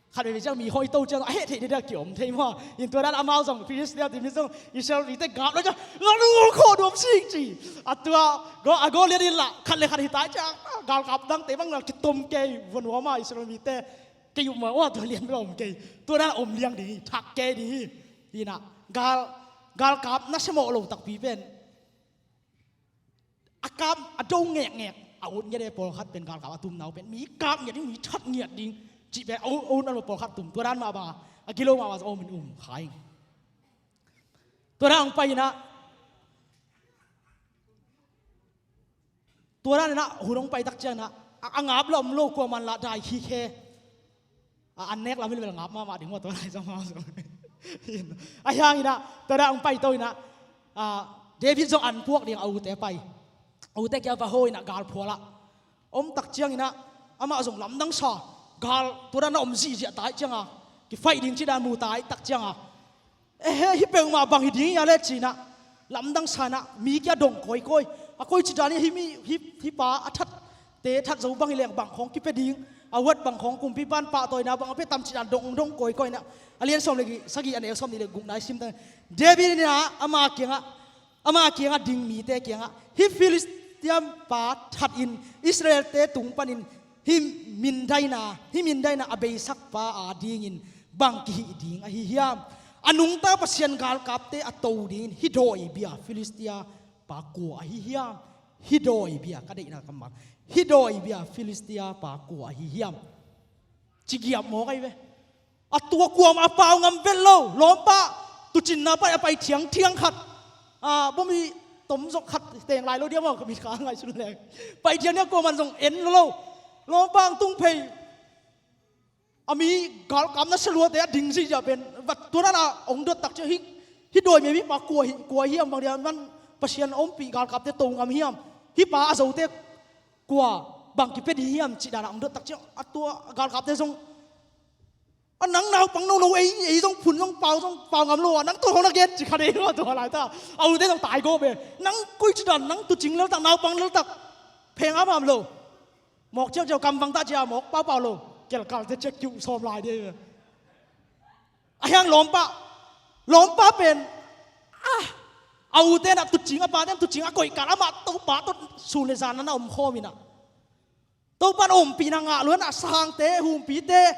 khat veve ciang mi khawng i to ciang a heh theih dede a kiom thei maw? In tua dan amau zong, Filistia zi mi zong Israel mite gap lo ciang, a lungkhawh nuam sing ci. A tua, go, a Goliath in lah khat le khat hi tai ciang, a, galkap dangte bang lah kitom kei, va nuam a Israel mite. Kei uh mah, tua lian bel om kei. Tua dan om liang ding hi, thak kei ding hi. Hinah gal, galkap nasia mawh lo takpi pen a kap a do ngekngek a ut ngiat e, pawlkhat pen galkap a tumna uh pen mi kap ngiat ding, mi that ngiat ding cih pen a ut, a ut a lo, pawlkhat tum. Tua dan mah bang a gilo mah bang a om in um kha ing. Tua dan hong pai inah tua dan inah hun hong paitak cianginah a, a ngap lah om lo, kuaman lah dai khikhe. A, an nek lam hi leh bel ngap mahmah ding maw, tua lai zong amau zong. Ahi hanginah tua dan hong paito inah, a, David zong an puak ding a ute pai. A ute kiang va ho inah galphualah om tak cianginah amah zong lamdang sa, gal tua dan a om zihziah tai cianga, kifaih ding cih dan mu tai tak cianga, ehe, hih peuhmah bang hi ding hia le cinah lamdang sa inah mi kiang dong kawikawi. A koi ci dan hi, hih mi, hih, hih pa a thatte that zo bang hi leng bang khawng kipia ding, award bang khawng, kumpipa'n pahtawina bang a pia tam cih dan dong dong kawikawi inah. A lian sawm le sagih, a neu sawm nih le gukna i sim ta. David inah ama kiangah, ama kiangah ding mite kiangah, hih Filistia pa that in Israel-te tung panin Hih mindaina, hih mindaina a beisakpa adingin bang kihih ding ahi hiam? A nungta Pasian galkapte a to dingin hih dawibia Filistia pa kua ahi hiam? Hih dawibia, ka deihna kammal, hih dawibia Filistia pa kua ahi hiam? Ci giap mawk ahi ve. A tua kuamah a pau ngam vet lo. Lawmpa, tuucinna pai a pai thiangthiang khat, a, bawm i tom zok khat teng lai lo dia maw, ka mit kha ngaihsun leng. Pai thiangthiang, kuaman zong en lo lo. Lawmpa, ang tung phei a mi galkap nasia luate a ding ziahziah pen, vat tua dan a hong dot tak ciang, hih, hih dawi mei mipa kua hi, kua hiam, bang dia man Pasian ompih galkapte to ngam hiam? Hih pa a zote kua bang kipia ding hiam, cih dan a hong dot tak ciang, a tua galkapte zong, a, nang naupang no lo, ei, ei zong phun zong pau, zong pau ngam lo a, nang tua hong na gen ci kha dei lo a, tua laita a ute zong tai gawp e. Nang koi ci dan, nang tuucing leltak, naupang leltak, pheng a mam lo. Mawk ciauciau, kam vang ta cia mawk paupau lo. Kelkalte ciak kiu sawm lai dei. A hiang lawmpa, lawmpa pen, a, a ute na tuucing, a paten tuucing a koih kal, amah Topa tawh sun le zan na na om khawm inah, Topa na ompihna ngah luanah sangte, humpite,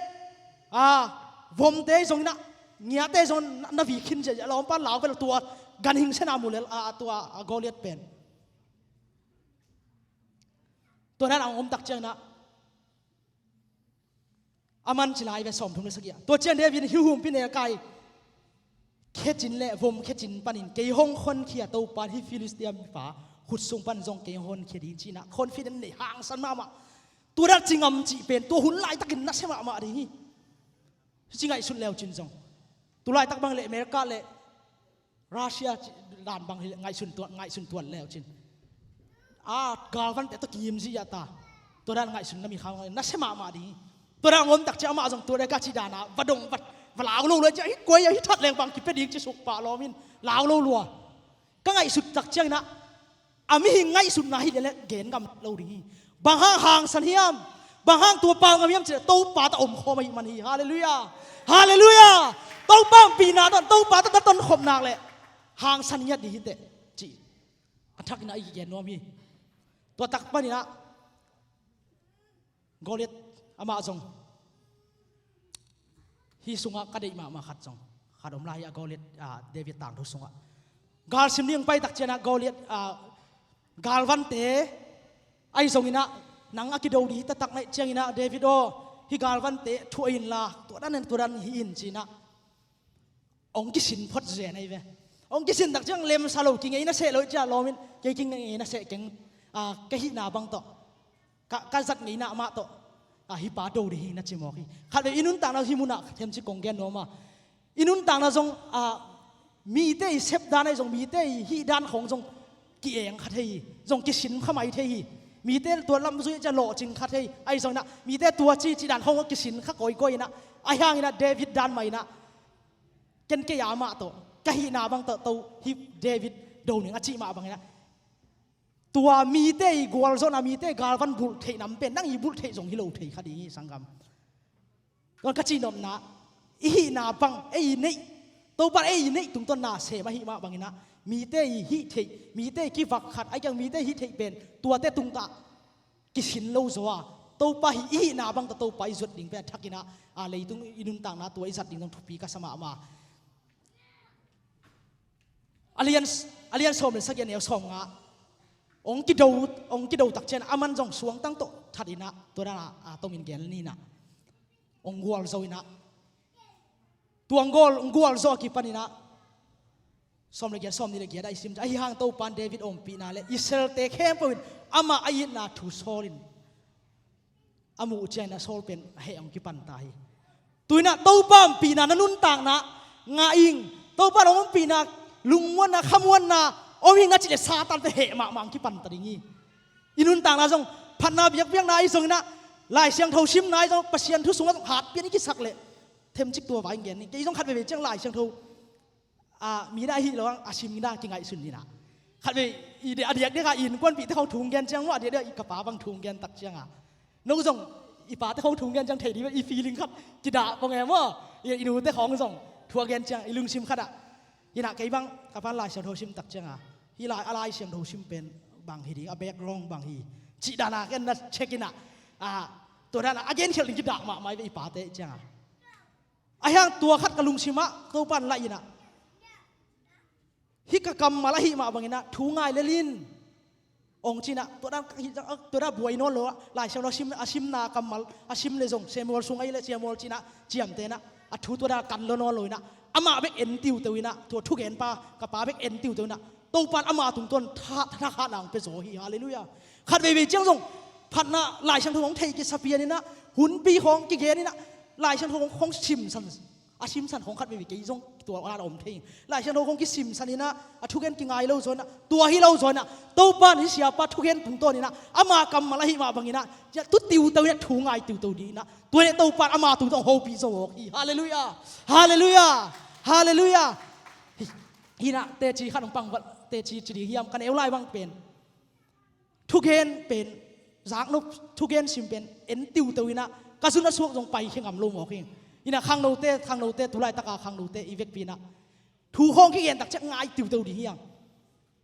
a, vomte zong inah, ngiate zong na, na vi khin ziahziah, lawmpa lau vel tua ganhing sena mu lel a, a tua, a, Goliat pen. Tua dan a hong om tak ciang inah, a man ci lai ve, sawmthum le sagih ah. Tua ciang David in hih humpi nelkai khecin le vom khecin panin, kei hong honkhia Topa in hih Filistia mipa khut sung pan zong kei hong honkhia ding ci inah confident nei, hangsan mahmah. Tua dan ci ngam cih pen tua hun laitakin nasia mahmah ding hi. Ci ngaihsut leu cin zong, tu laitak bang le America le Russia ci dan bang hi le ngaihsun tuat, ngaihsun tuat leu cin, a, galvante tawh kingim ziahziah ta. Tua dan ngaihsun na mi khang nasia mahmah ding hi. Tua dan hong om tak ciang amah zong tua dan ka cih dan a va dong, va, va lau lo lua ciang, hih kua hi a, hih that leng bang kipia ding ci suk pah lawm in lau lo lua. Ka ngaihsut tak ciang inah, a mihing ngaihsutna hi leh leh gen ngam lo ding hi. Bang hang hangsan hiam? Bang hang tua pau ngam hiam cih leh, Topa tawh om khawm ahih man hi. Halleluiah. Halleluiah. Topa ompihna tawh, Topa tawh na tonkhop nak leh hangsan ngiat ding hi teh, cih a thak inah i kigen nuam hi. Tua tak pan inah Goliat amah zong, hih sungah ka deih mahmah khat zong, khat om lai hi a, Goliat, a, David tangthu sungah. Galsim ding pai tak ciang inah Goliat, a, galvante ahi zong inah, nang a kido ding hi taktak na hih ciang inah David aw, hih galvante thuah inla, tua dan in, tua dan hi in ci inah hong kisin phot zen ahi ve. Hong kisin tak ciang lemsa lo, kingeina seh lo ciah lawm in, kei kingeina seh keng, a, ka hihna bang tawh, ka, ka zat ngeina mah tawh, a, hih pa do ding hi na ci mawk hi. Khatvei i nuntakna hih munah themcik kong gen nuam a, i nuntakna zong, a, mite i sep dan ahi zong, mite i hih dan khawng zong ki-eng kha thei hi, zong kisin kha mai thei hi. Mite tua lam zui ciah lawhcing kha thei ahi zong inah, mite tua ci, ci dan khawng kisin kha kawikawi inah, ahi hang inah David dan mah inah ken kei a mah tawh, ka hihna bang tawh, to hih David do ning a cih mah bang inah, tua mite i gualzawhna, mite i galvan bulh theih nam pen nang i bulh theih zong hi lo thei kha ding hi, sanggam. Tua ka cihnopna, i hihna bang ei i neih, Topa in ei i neih tungtawn na sem ahih mah bang inah, mite i hih theih, mite i kivak khat, ahi keng mite i hih theih pen tuate tungtah kisin lo zaw a, Topa hih i hihna bang tawh Topa i zuat ding pen a thak inah, a, leitung i nuntakna tua i zat ding zong thupi ka sa mahmah. A lian, a lian sawm le sagih, a neu sawmnga, hong kido, hong kido tak ciang a man zong suangtang tawh that inah, tua dan a, a, tomin gen ni inah, hong gualzo inah, tua hong gual, hong gualzo a kipan inah, sawm le giat, sawmnih le giat ah i sim, ahi hang Topa in David ompihna le Israelte khempeuh in amah a itna thu Saul in a muh ciang inah Saul pen a heh hong kipan ta hi. Tu inah Topa ompihna na nuntakna ngah ing, Topa in hong ompihna lungmuanna, khamuanna om ing na cih leh Satan pen heh mahmah hong kipan ta ding hi. I nuntakna zong phatna biakpiakna ahi zong inah, Lai Siangtho simna ahi zong, Pasian thu sungah zong hatpian i kisak leh, themcik tua vai gen ni, kei zong khat veivei ciang Lai Siangtho, a, mi dah hih lo ang a sim dah kingaihsun ni nah. Khatvei i de, a diakdiak a i innkuanpihte khawng thu hong gen ciang maw, a diakdiak i ka pa bang thu hong gen tak ciang a, nong zong i pate khawng thu hong gen ciang thei dih beh, i feeling khat kidah pong e maw. I, i nute khawng zong thu a gen ciang i lungsim khat ah, hi nah kei bang ka pa'n Lai Siangtho sim tak ciang a, hih lai, a Lai Siangtho sim pen bang hi ding, a background bang hi, cih dan a ken na check inah, a, Tua dan a gen khial ding kidah mahmah i ve i pate ciangah. Ahi hang tua khat ka lungsimah Topan laih inah, hih ka kammal ahih mah banginah thu ngai lel in, ong cinah, tua dan, tua dan buai nawn lo ah, Lai Siangtho a sim, a simna kammal a sim le zong, Samuel sung ahi le Samuel cinah ciamteh inah a thu tua dan a kan lo nawn lo inah, amah bek en tiuteu inah, tua thugenpa ka pa bek en tiuteu inah, Topan ama tungtawn tha, tha, tha khatna hong pia zaw hi. Halleluiah. Khat veivei ciang zong phatna Lai Siangtho hong thei kisa pian inah, hunpi khawng kigen inah, Lai Siangtho hong, hong simsan, a simsan khawng khat veivei kei zong tua a om thei. Lai Siangtho khawng kisimsan inah, a thugen kingai lo zaw inah, tua hi lo zaw inah, Topan hih siapa thugen tungtawn inah, ama kammal ahih mah banginah, tu tiuteu inah, thu ngai tiuteu dih inah, tua inah Topan ama tungtawn hopih zo awk hi. Halleluiah. Halleluiah. Halleluiah. Hi, hinah teci khat hong pang vat, teci ci ding hiam, ka neu lai bang pen thugen pen, zaknop thugen sim pen en tiuteu inah, ka zun a suak zong paikhia ngam lo mawk hi. Inah khangnote, khangnote, tu laitaka khangnote i vekpi inah thu khawng kigen tak ciang ngai tiuteu ding hiang.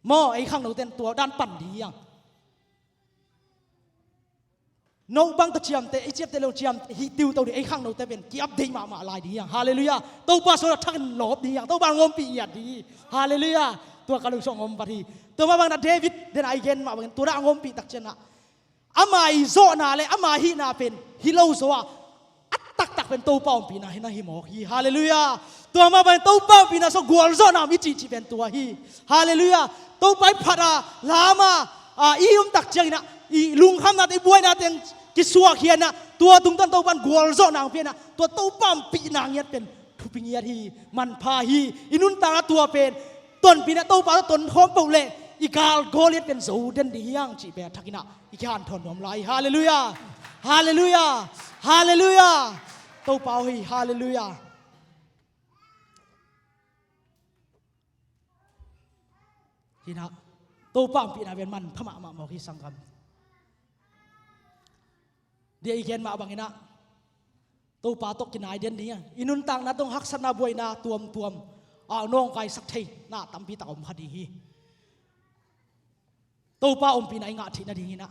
Maw, ei khangnote in tua dan pan ding hiang. No bang tawh ciamteh, i ciamteh lo ciam hi tiuteu ding, ei khangnote pen ki-update mahmah lai ding hiang. Halleluiah. Topa sual a thakin lawp ding hiang. Topa a ngompih ngiat ding hi. Halleluiah. Tua ka lungsim hong om vat hi. Tua mah bangin a David den a i gen mah bangin tua dah a ngompih tak ciangah, ama i zawhna le ama hihna pen hi lo zaw a, a taktak pen Topa ompihna hi na hi mawk hi. Halleluiah. Tua mah bangin Topa ompihna sung gualzawhna om i cihcih pen tua hi. Halleluiah. Topa i phat a, lam a, a, i um tak cianginah, i lungkhamnate, i buainate kisuahkhiatna, tua tungtawn Topan gualzawhna hong piakna, tua Topa ompihna ngiat pen thupi ngiat hi, manpha hi. I nuntakna tua pen tonpihna, Topa tawh tonkhawm peuh leh i gal Goliat pen zo den ding hiang cih pen a thakinah i kihanthawn nuam lai. Halleluiah. Halleluiah. Halleluiah. Topa aw hi. Halleluiah. Hinah, Topa ompihna pen manpha mahmah mawk hi sanggam. Dia i gen mah banginah Topa tawh kinai den ding a, i nuntakna tawh haksatna buaina tuamtuam a nawngkaisak theihna tampi tak a om kha ding hi. Topa ompihna i ngah theih nadinginah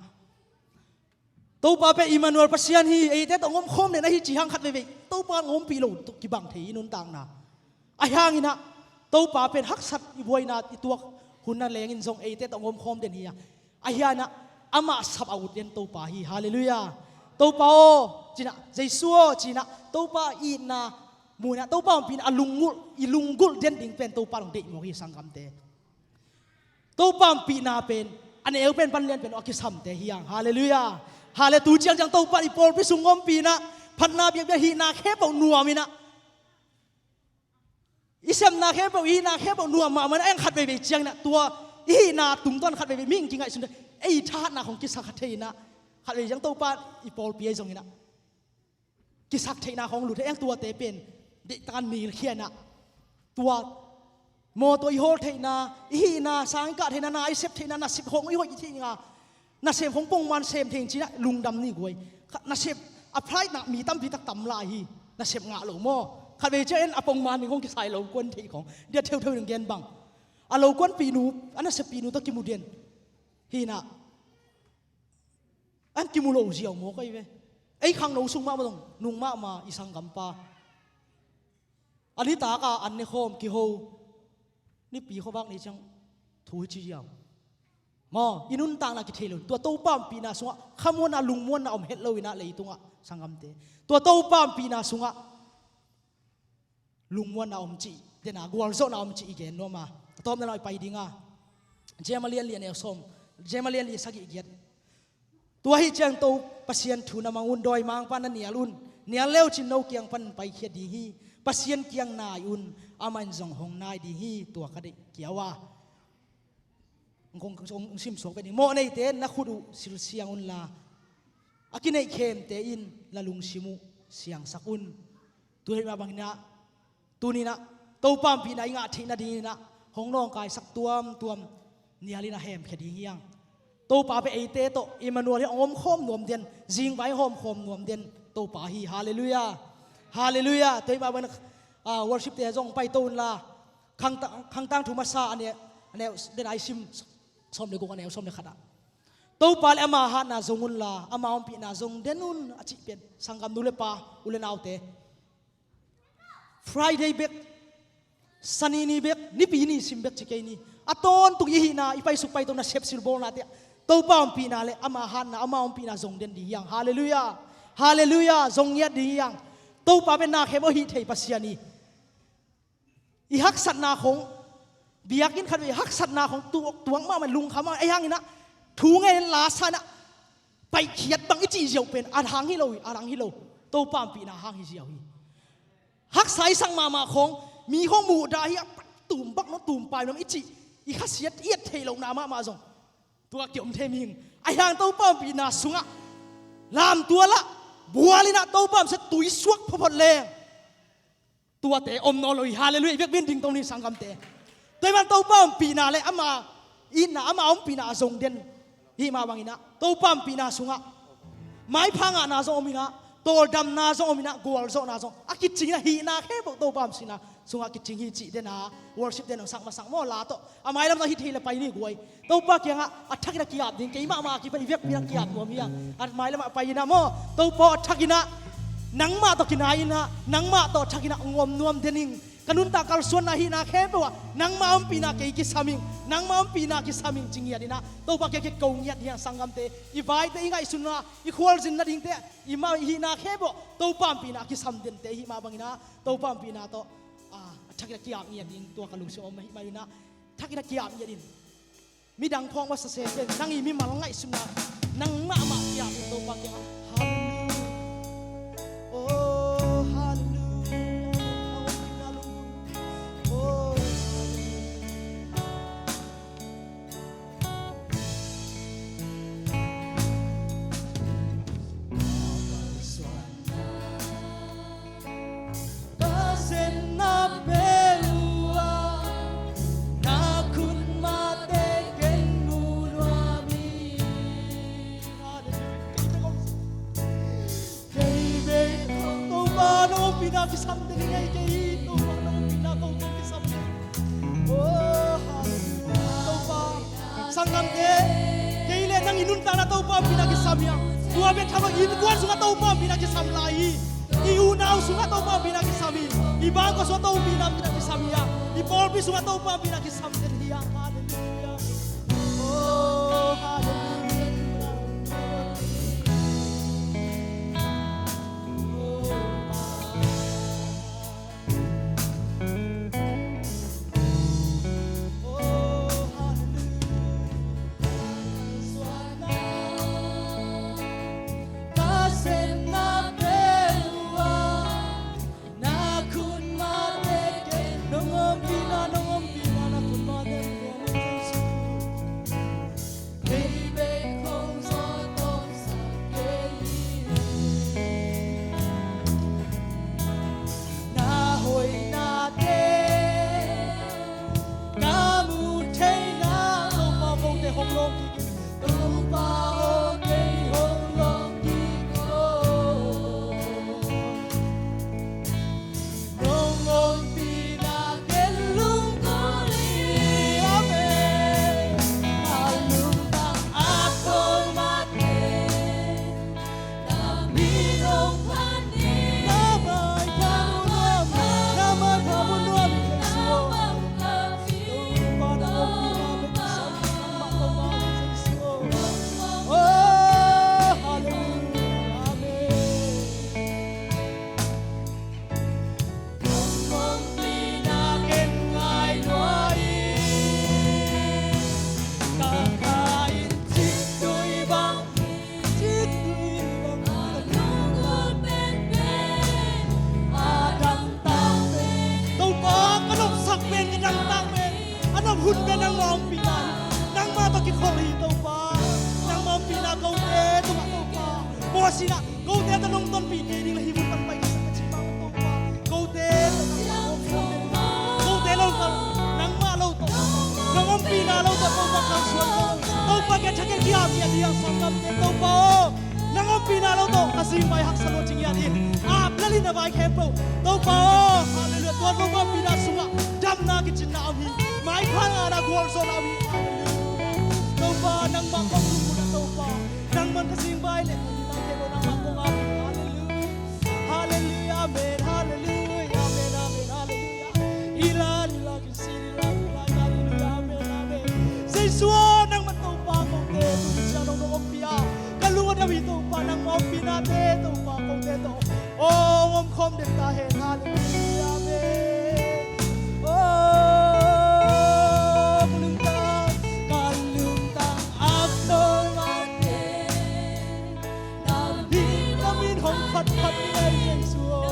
Topa pen Immanuel Pasian hi, eite tawh ngomkhawm den ahi ci hang khat veivei Topa ngompih lo tawh kibang thei i nuntakna. Ahi hanginah Topa pen haksat i buaina i tuak hun nalengin zong eite tawh ngomkhawm den hi a, ahi hanginah amah sap a ut den Topa hi. Halleluiah. Topa aw cinah, Jesu aw cinah, Topa itna muinah, Topa ompihna a lunggulh, i lunggulh den ding pen Topa hong deih mawk hi sanggamte. Topa ompihna pen a neu pen pan lian pen a kisamte hi hang. Halleluiah. Hallelujah. Tu ciangciang Topa i pawlpi sung ompihna, phatna biakbiak hihna khempeuh nuaminah, i sepna khempeuh, i hihna khempeuh nuam mahmah inah, eng khat veivei cianginah tua i hihna tungtawn khat veivei mihing kingaihsun thei, ei thahatna khong kisak kha thei inah, khat veivei ciang Topa i pawlpi ahi zonginah kisak theihna khong lut thei, eng tuate pen deihtakin nilkhia inah, tua mawtaw i hawl theihna, i hihna sang i kah theihna, na i sep theihna, nasep khong i hoih theihna, nasep khong pongman sem thei in cinah lungdam ni guai. Nasep a flight nah mi tampi tak tam lai hi. Nasep ngah lo maw? Khat vei ciah en a pongman ding khong kisai lo kuan theih khong dia theutheu ding gen bang, a lo kuanpihnu, a naseppihnu tawh kimu den hinah, an kimu lo ziau maw kai ve. Ei khangno sung mahmah dong nung mahmah i sanggampa, a nitaka an ne khawm kiho, nipi khuavak ni ciang thu hi ci ziau. Maw, i nuntakna kithei lo, tua Topa ompihna sungah khamuanna lungmuanna om het lo inah leitungah sanggamte, tua Topa ompihna sungah lungmuanna om cih dena gualzawhna om cih i gen nuam a, a tawpna lam i pai dinga, Jeremiah lian li a neu sawm, Jeremiah lian li sagih giat. Tua ahih ciang Topa Pasian thu na mang un, dawimangpa na nial un. Nial le uh cin no kiang pan paikhiat ding hi. Pasian kiang nai un, amah in zong hong nai ding hi, tua ka deih kiau a. Hong, hong, hong simsuak pen hi. Mawh neite na khut uh silsiang unla, a kineih khemte in na lungsim uh siangsak un. Tua hi mah banginah tuninah Topa ompihna i ngah theih nadinginah hong nawngkaisak tuamtuam nialin a hemkhia ding hiang. Topa pen eite tawh Immanuel hi, hong omkhawm nuam den, zingvai hong omkhawm nuam den Topa hi. Halleluiah. Halleluiah. Tua hi mah banginah, ah, worship te zong paito unla, Khangtang, Khangtang thu masa a neu, a neu, den a i sim, sawm le guk a neu sawm le khat ah, Topa le ama hatna zong unla, ama ompihna zong den un a cih pen, sanggam nu le pa, u le naute, Friday bek, Sani ni bek, Nipi ni sim bek ci kei ni. A tawntung i hihna, i paisuk paito nasep silbawlnate ah Topa ompihna le ama hatna, ama ompihna zong den ding hi hang. Halleluiah. Halleluiah. Zong ngiat ding hi hang. Topa pen na khempeuh hih thei Pasian hi. I haksatna khong, biakinn khat vei i haksatna khong tuak, tuak mahmah, lungkham mahmah, ahi hangin ah thu ngen lasa in ah paikhiat bang i cih ziau pen a hang hi lo hi, a hang hi lo. Topa ompihna hang hi ziau hi. Haksa i sak mahmah khong, mi khong muhdah hi a, tum bak nuam, tum pai nuam i cih, i khasiat i et theih lohna mahmah zong tua kiom thei ming. Ahi hang Topa ompihna sungah lamtual ah bual in ah Topa om sia tui suak photphot leng tuate om nawn lo hi. Halleluiah. I vekpi in dingto ni, sanggamte. Tua ahih man Topa ompihna le ama itna, ama ompihna a zong den hi mah bangin ah Topa ompihna sungah maipha ngahna zong om in ah, tawldamna zong om in ah, gualzawhna zong a kicing in ah, hihna khempeuh Topa ompihna sungah kicing hi cih den a, worship den a sak masak maw, la tawh a mailam tawh hih thei le pai ni guai. Topa kiangah a thakin a ki-ap ding, kei mahmah a kipan i vekpi in a ki-ap nuam hi hang. A mailam ah pai in ah maw, Topa aw, a thakin ah nangmah tawh kinai in ah, nangmah tawh a thakin ah hong om nuam den ing. Ka nuntak kalsuanna, hihna khempeuh ah nangmah ompihna kei kisam ing, nangmah ompihna kisam ing ci ngiat in ah Topa kiang kiko ngiat hi hang, sanggamte. I vaite, i ngaihsutna, i khualzin nadingte, i mah, i hihna khempeuh Topa ompihna kisam dente i hih mah bangin ah Topa ompihna tawh, ah, a thakin a ki-ap ngiat ding, tua ka lungsim om ahih manin ah thakin a ki-ap ngiat in. Midang phawk masa sese, nang i mimal ngaihsutna, nang mahmah ki-ap in Topa kiangah. Halleluiah. Oh, halleluiah. Oh, halleluiah. Ka zenna peuh ah na khut mahte ken mu nuam hi. Kei bek Topa nong ompihna kisam den hi ngei kei hi. Topa nong ompihna kote kisam den. Oh, halleluiah. Topa, sanggamte, kei le nang i nuntakna Topa ompihna kisam hi hang. Tua bek tham lo, innkuan sungah Topa ompihna kisam lai hi. I unau sungah Topa ompihna kisam hi. I bangkua sungah Topa ompihna kisam hi hang. I pawlpi sungah Topa ompihna kisam den hi hang. Halleluiah. Oh, halleluiah. Na hoihnate ka muh theihna, Topa kote hong lawng kik in. Topa aw, kei hong lawng kik aw. Nong ompihna ken lungkul hi. Amen. A lungtang a thawl mahte. Topa, ka nopsak pen, ka dangtak pen, a nop hun pen nangmah ompihna hi. Nangmah tawh kikhol hi Topa. Nangmah ompihna kote tungah Topa. Mawsi in ah kote tawh nong tonpih kei ding le hih mun pan pai kei sak ka cih bang Topa. Kote tawh nangmah ompihna, kote lo tawh nangmah lo tawh, nang ompihna lo tawh Topa kalsuan ko. Topa kiang thakhat kiam ngiat ding a sanggamte Topa aw. Nang ompihna lo tawh ka zing vai haksa lo ci ngiat in. Ap lel in na vai khempeuh. Topa aw, halleluiah. Tua Topa ompihna sungah damna kicinna om hi. Maipha ngahna gualzawhna om hi. Halleluiah. Topa nangmah kong lungkul a Topa. Bai le, hallelujah, amen, hallelujah, amen, amen, hallelujah. Hila, hila, kisiri, la, hila, hallelujah, amen, amen. Jesu aw, nangmah Topa, kote tu ciang nong nong ompih a, ka lungdam hi Topa, nangmah ompihnate Topa, kote tawh hong omkhawm den ta hen, hallelujah, amen. Oh, ka lungtang, ka lungtang a tawh mate. Na min, na min hong phat phat ni ei Jesu aw.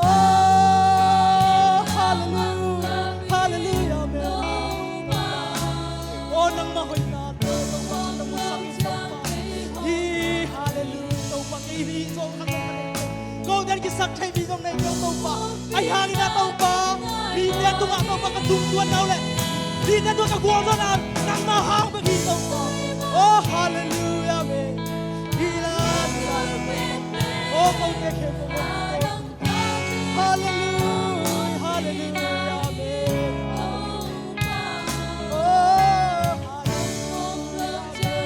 Oh, hallelujah, hallelujah, amen. Oh, nangmah hoihnate Topa, nangmah sang in Topa. Hi, hallelujah, Topa, kei hi zong khat zong khat nei. Golden kisak thei mi zong nei kei Topa. Ahi hangin a Topa, mite tungah Topa ka tungtuan nau le mite tungah ka gualzawhna nangmah hang bek hi Topa. Oh, hallelujah, amen. Hi la, hi la, amen. Oh, kote khempeuh, kote khempeuh. Hallelujah, hallelujah, amen. Oh, hallelujah, amen.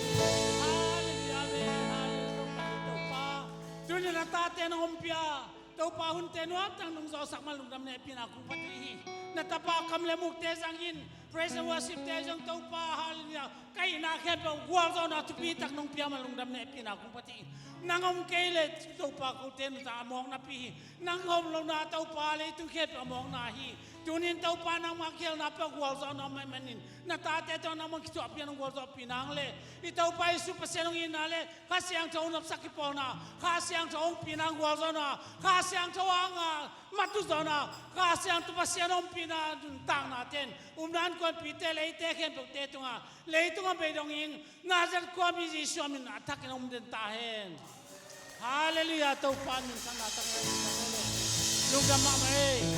Hallelujah, amen, hallelujah. Topa, tuni na tate na ompih a, Topa, hunte nuamtak nong zawhsak man lungdam nehpihna kong phat uh hi. Na tapa kam le mukte zangin praise and worship te zong Topa, hallelujah, ka hihna khempeuh gualzawhna thupitak nong pia man lungdam nehpihna kong phat uh hi. Nang om kei le Topa, kote nuntak a mawkna pi hi. Nang om lohna Topa, leitung khempeuh a mawkna hi. Tunin Topa, nangmah khelna peuh gualzawhna om ahih manin na tate tawh nangmah kithuahpih a nong gualzawhpih nang le i Topa Jesu Pasian hong itna le Kha Siangtho hong nopsak kipawlna, Kha Siangtho hong pihna gualzawhna, Kha Siangtho hanga matuhzawhna, Kha Siangtho Pasian ompihna nuntakna ten umna innkuanpihte, leite khempeuhte tungah, leitung a bei dongin Nazareth khuami Jesu a min a thakin om den ta hen. Hallelujah, Topa min thangna tang lungdam mahmah ei.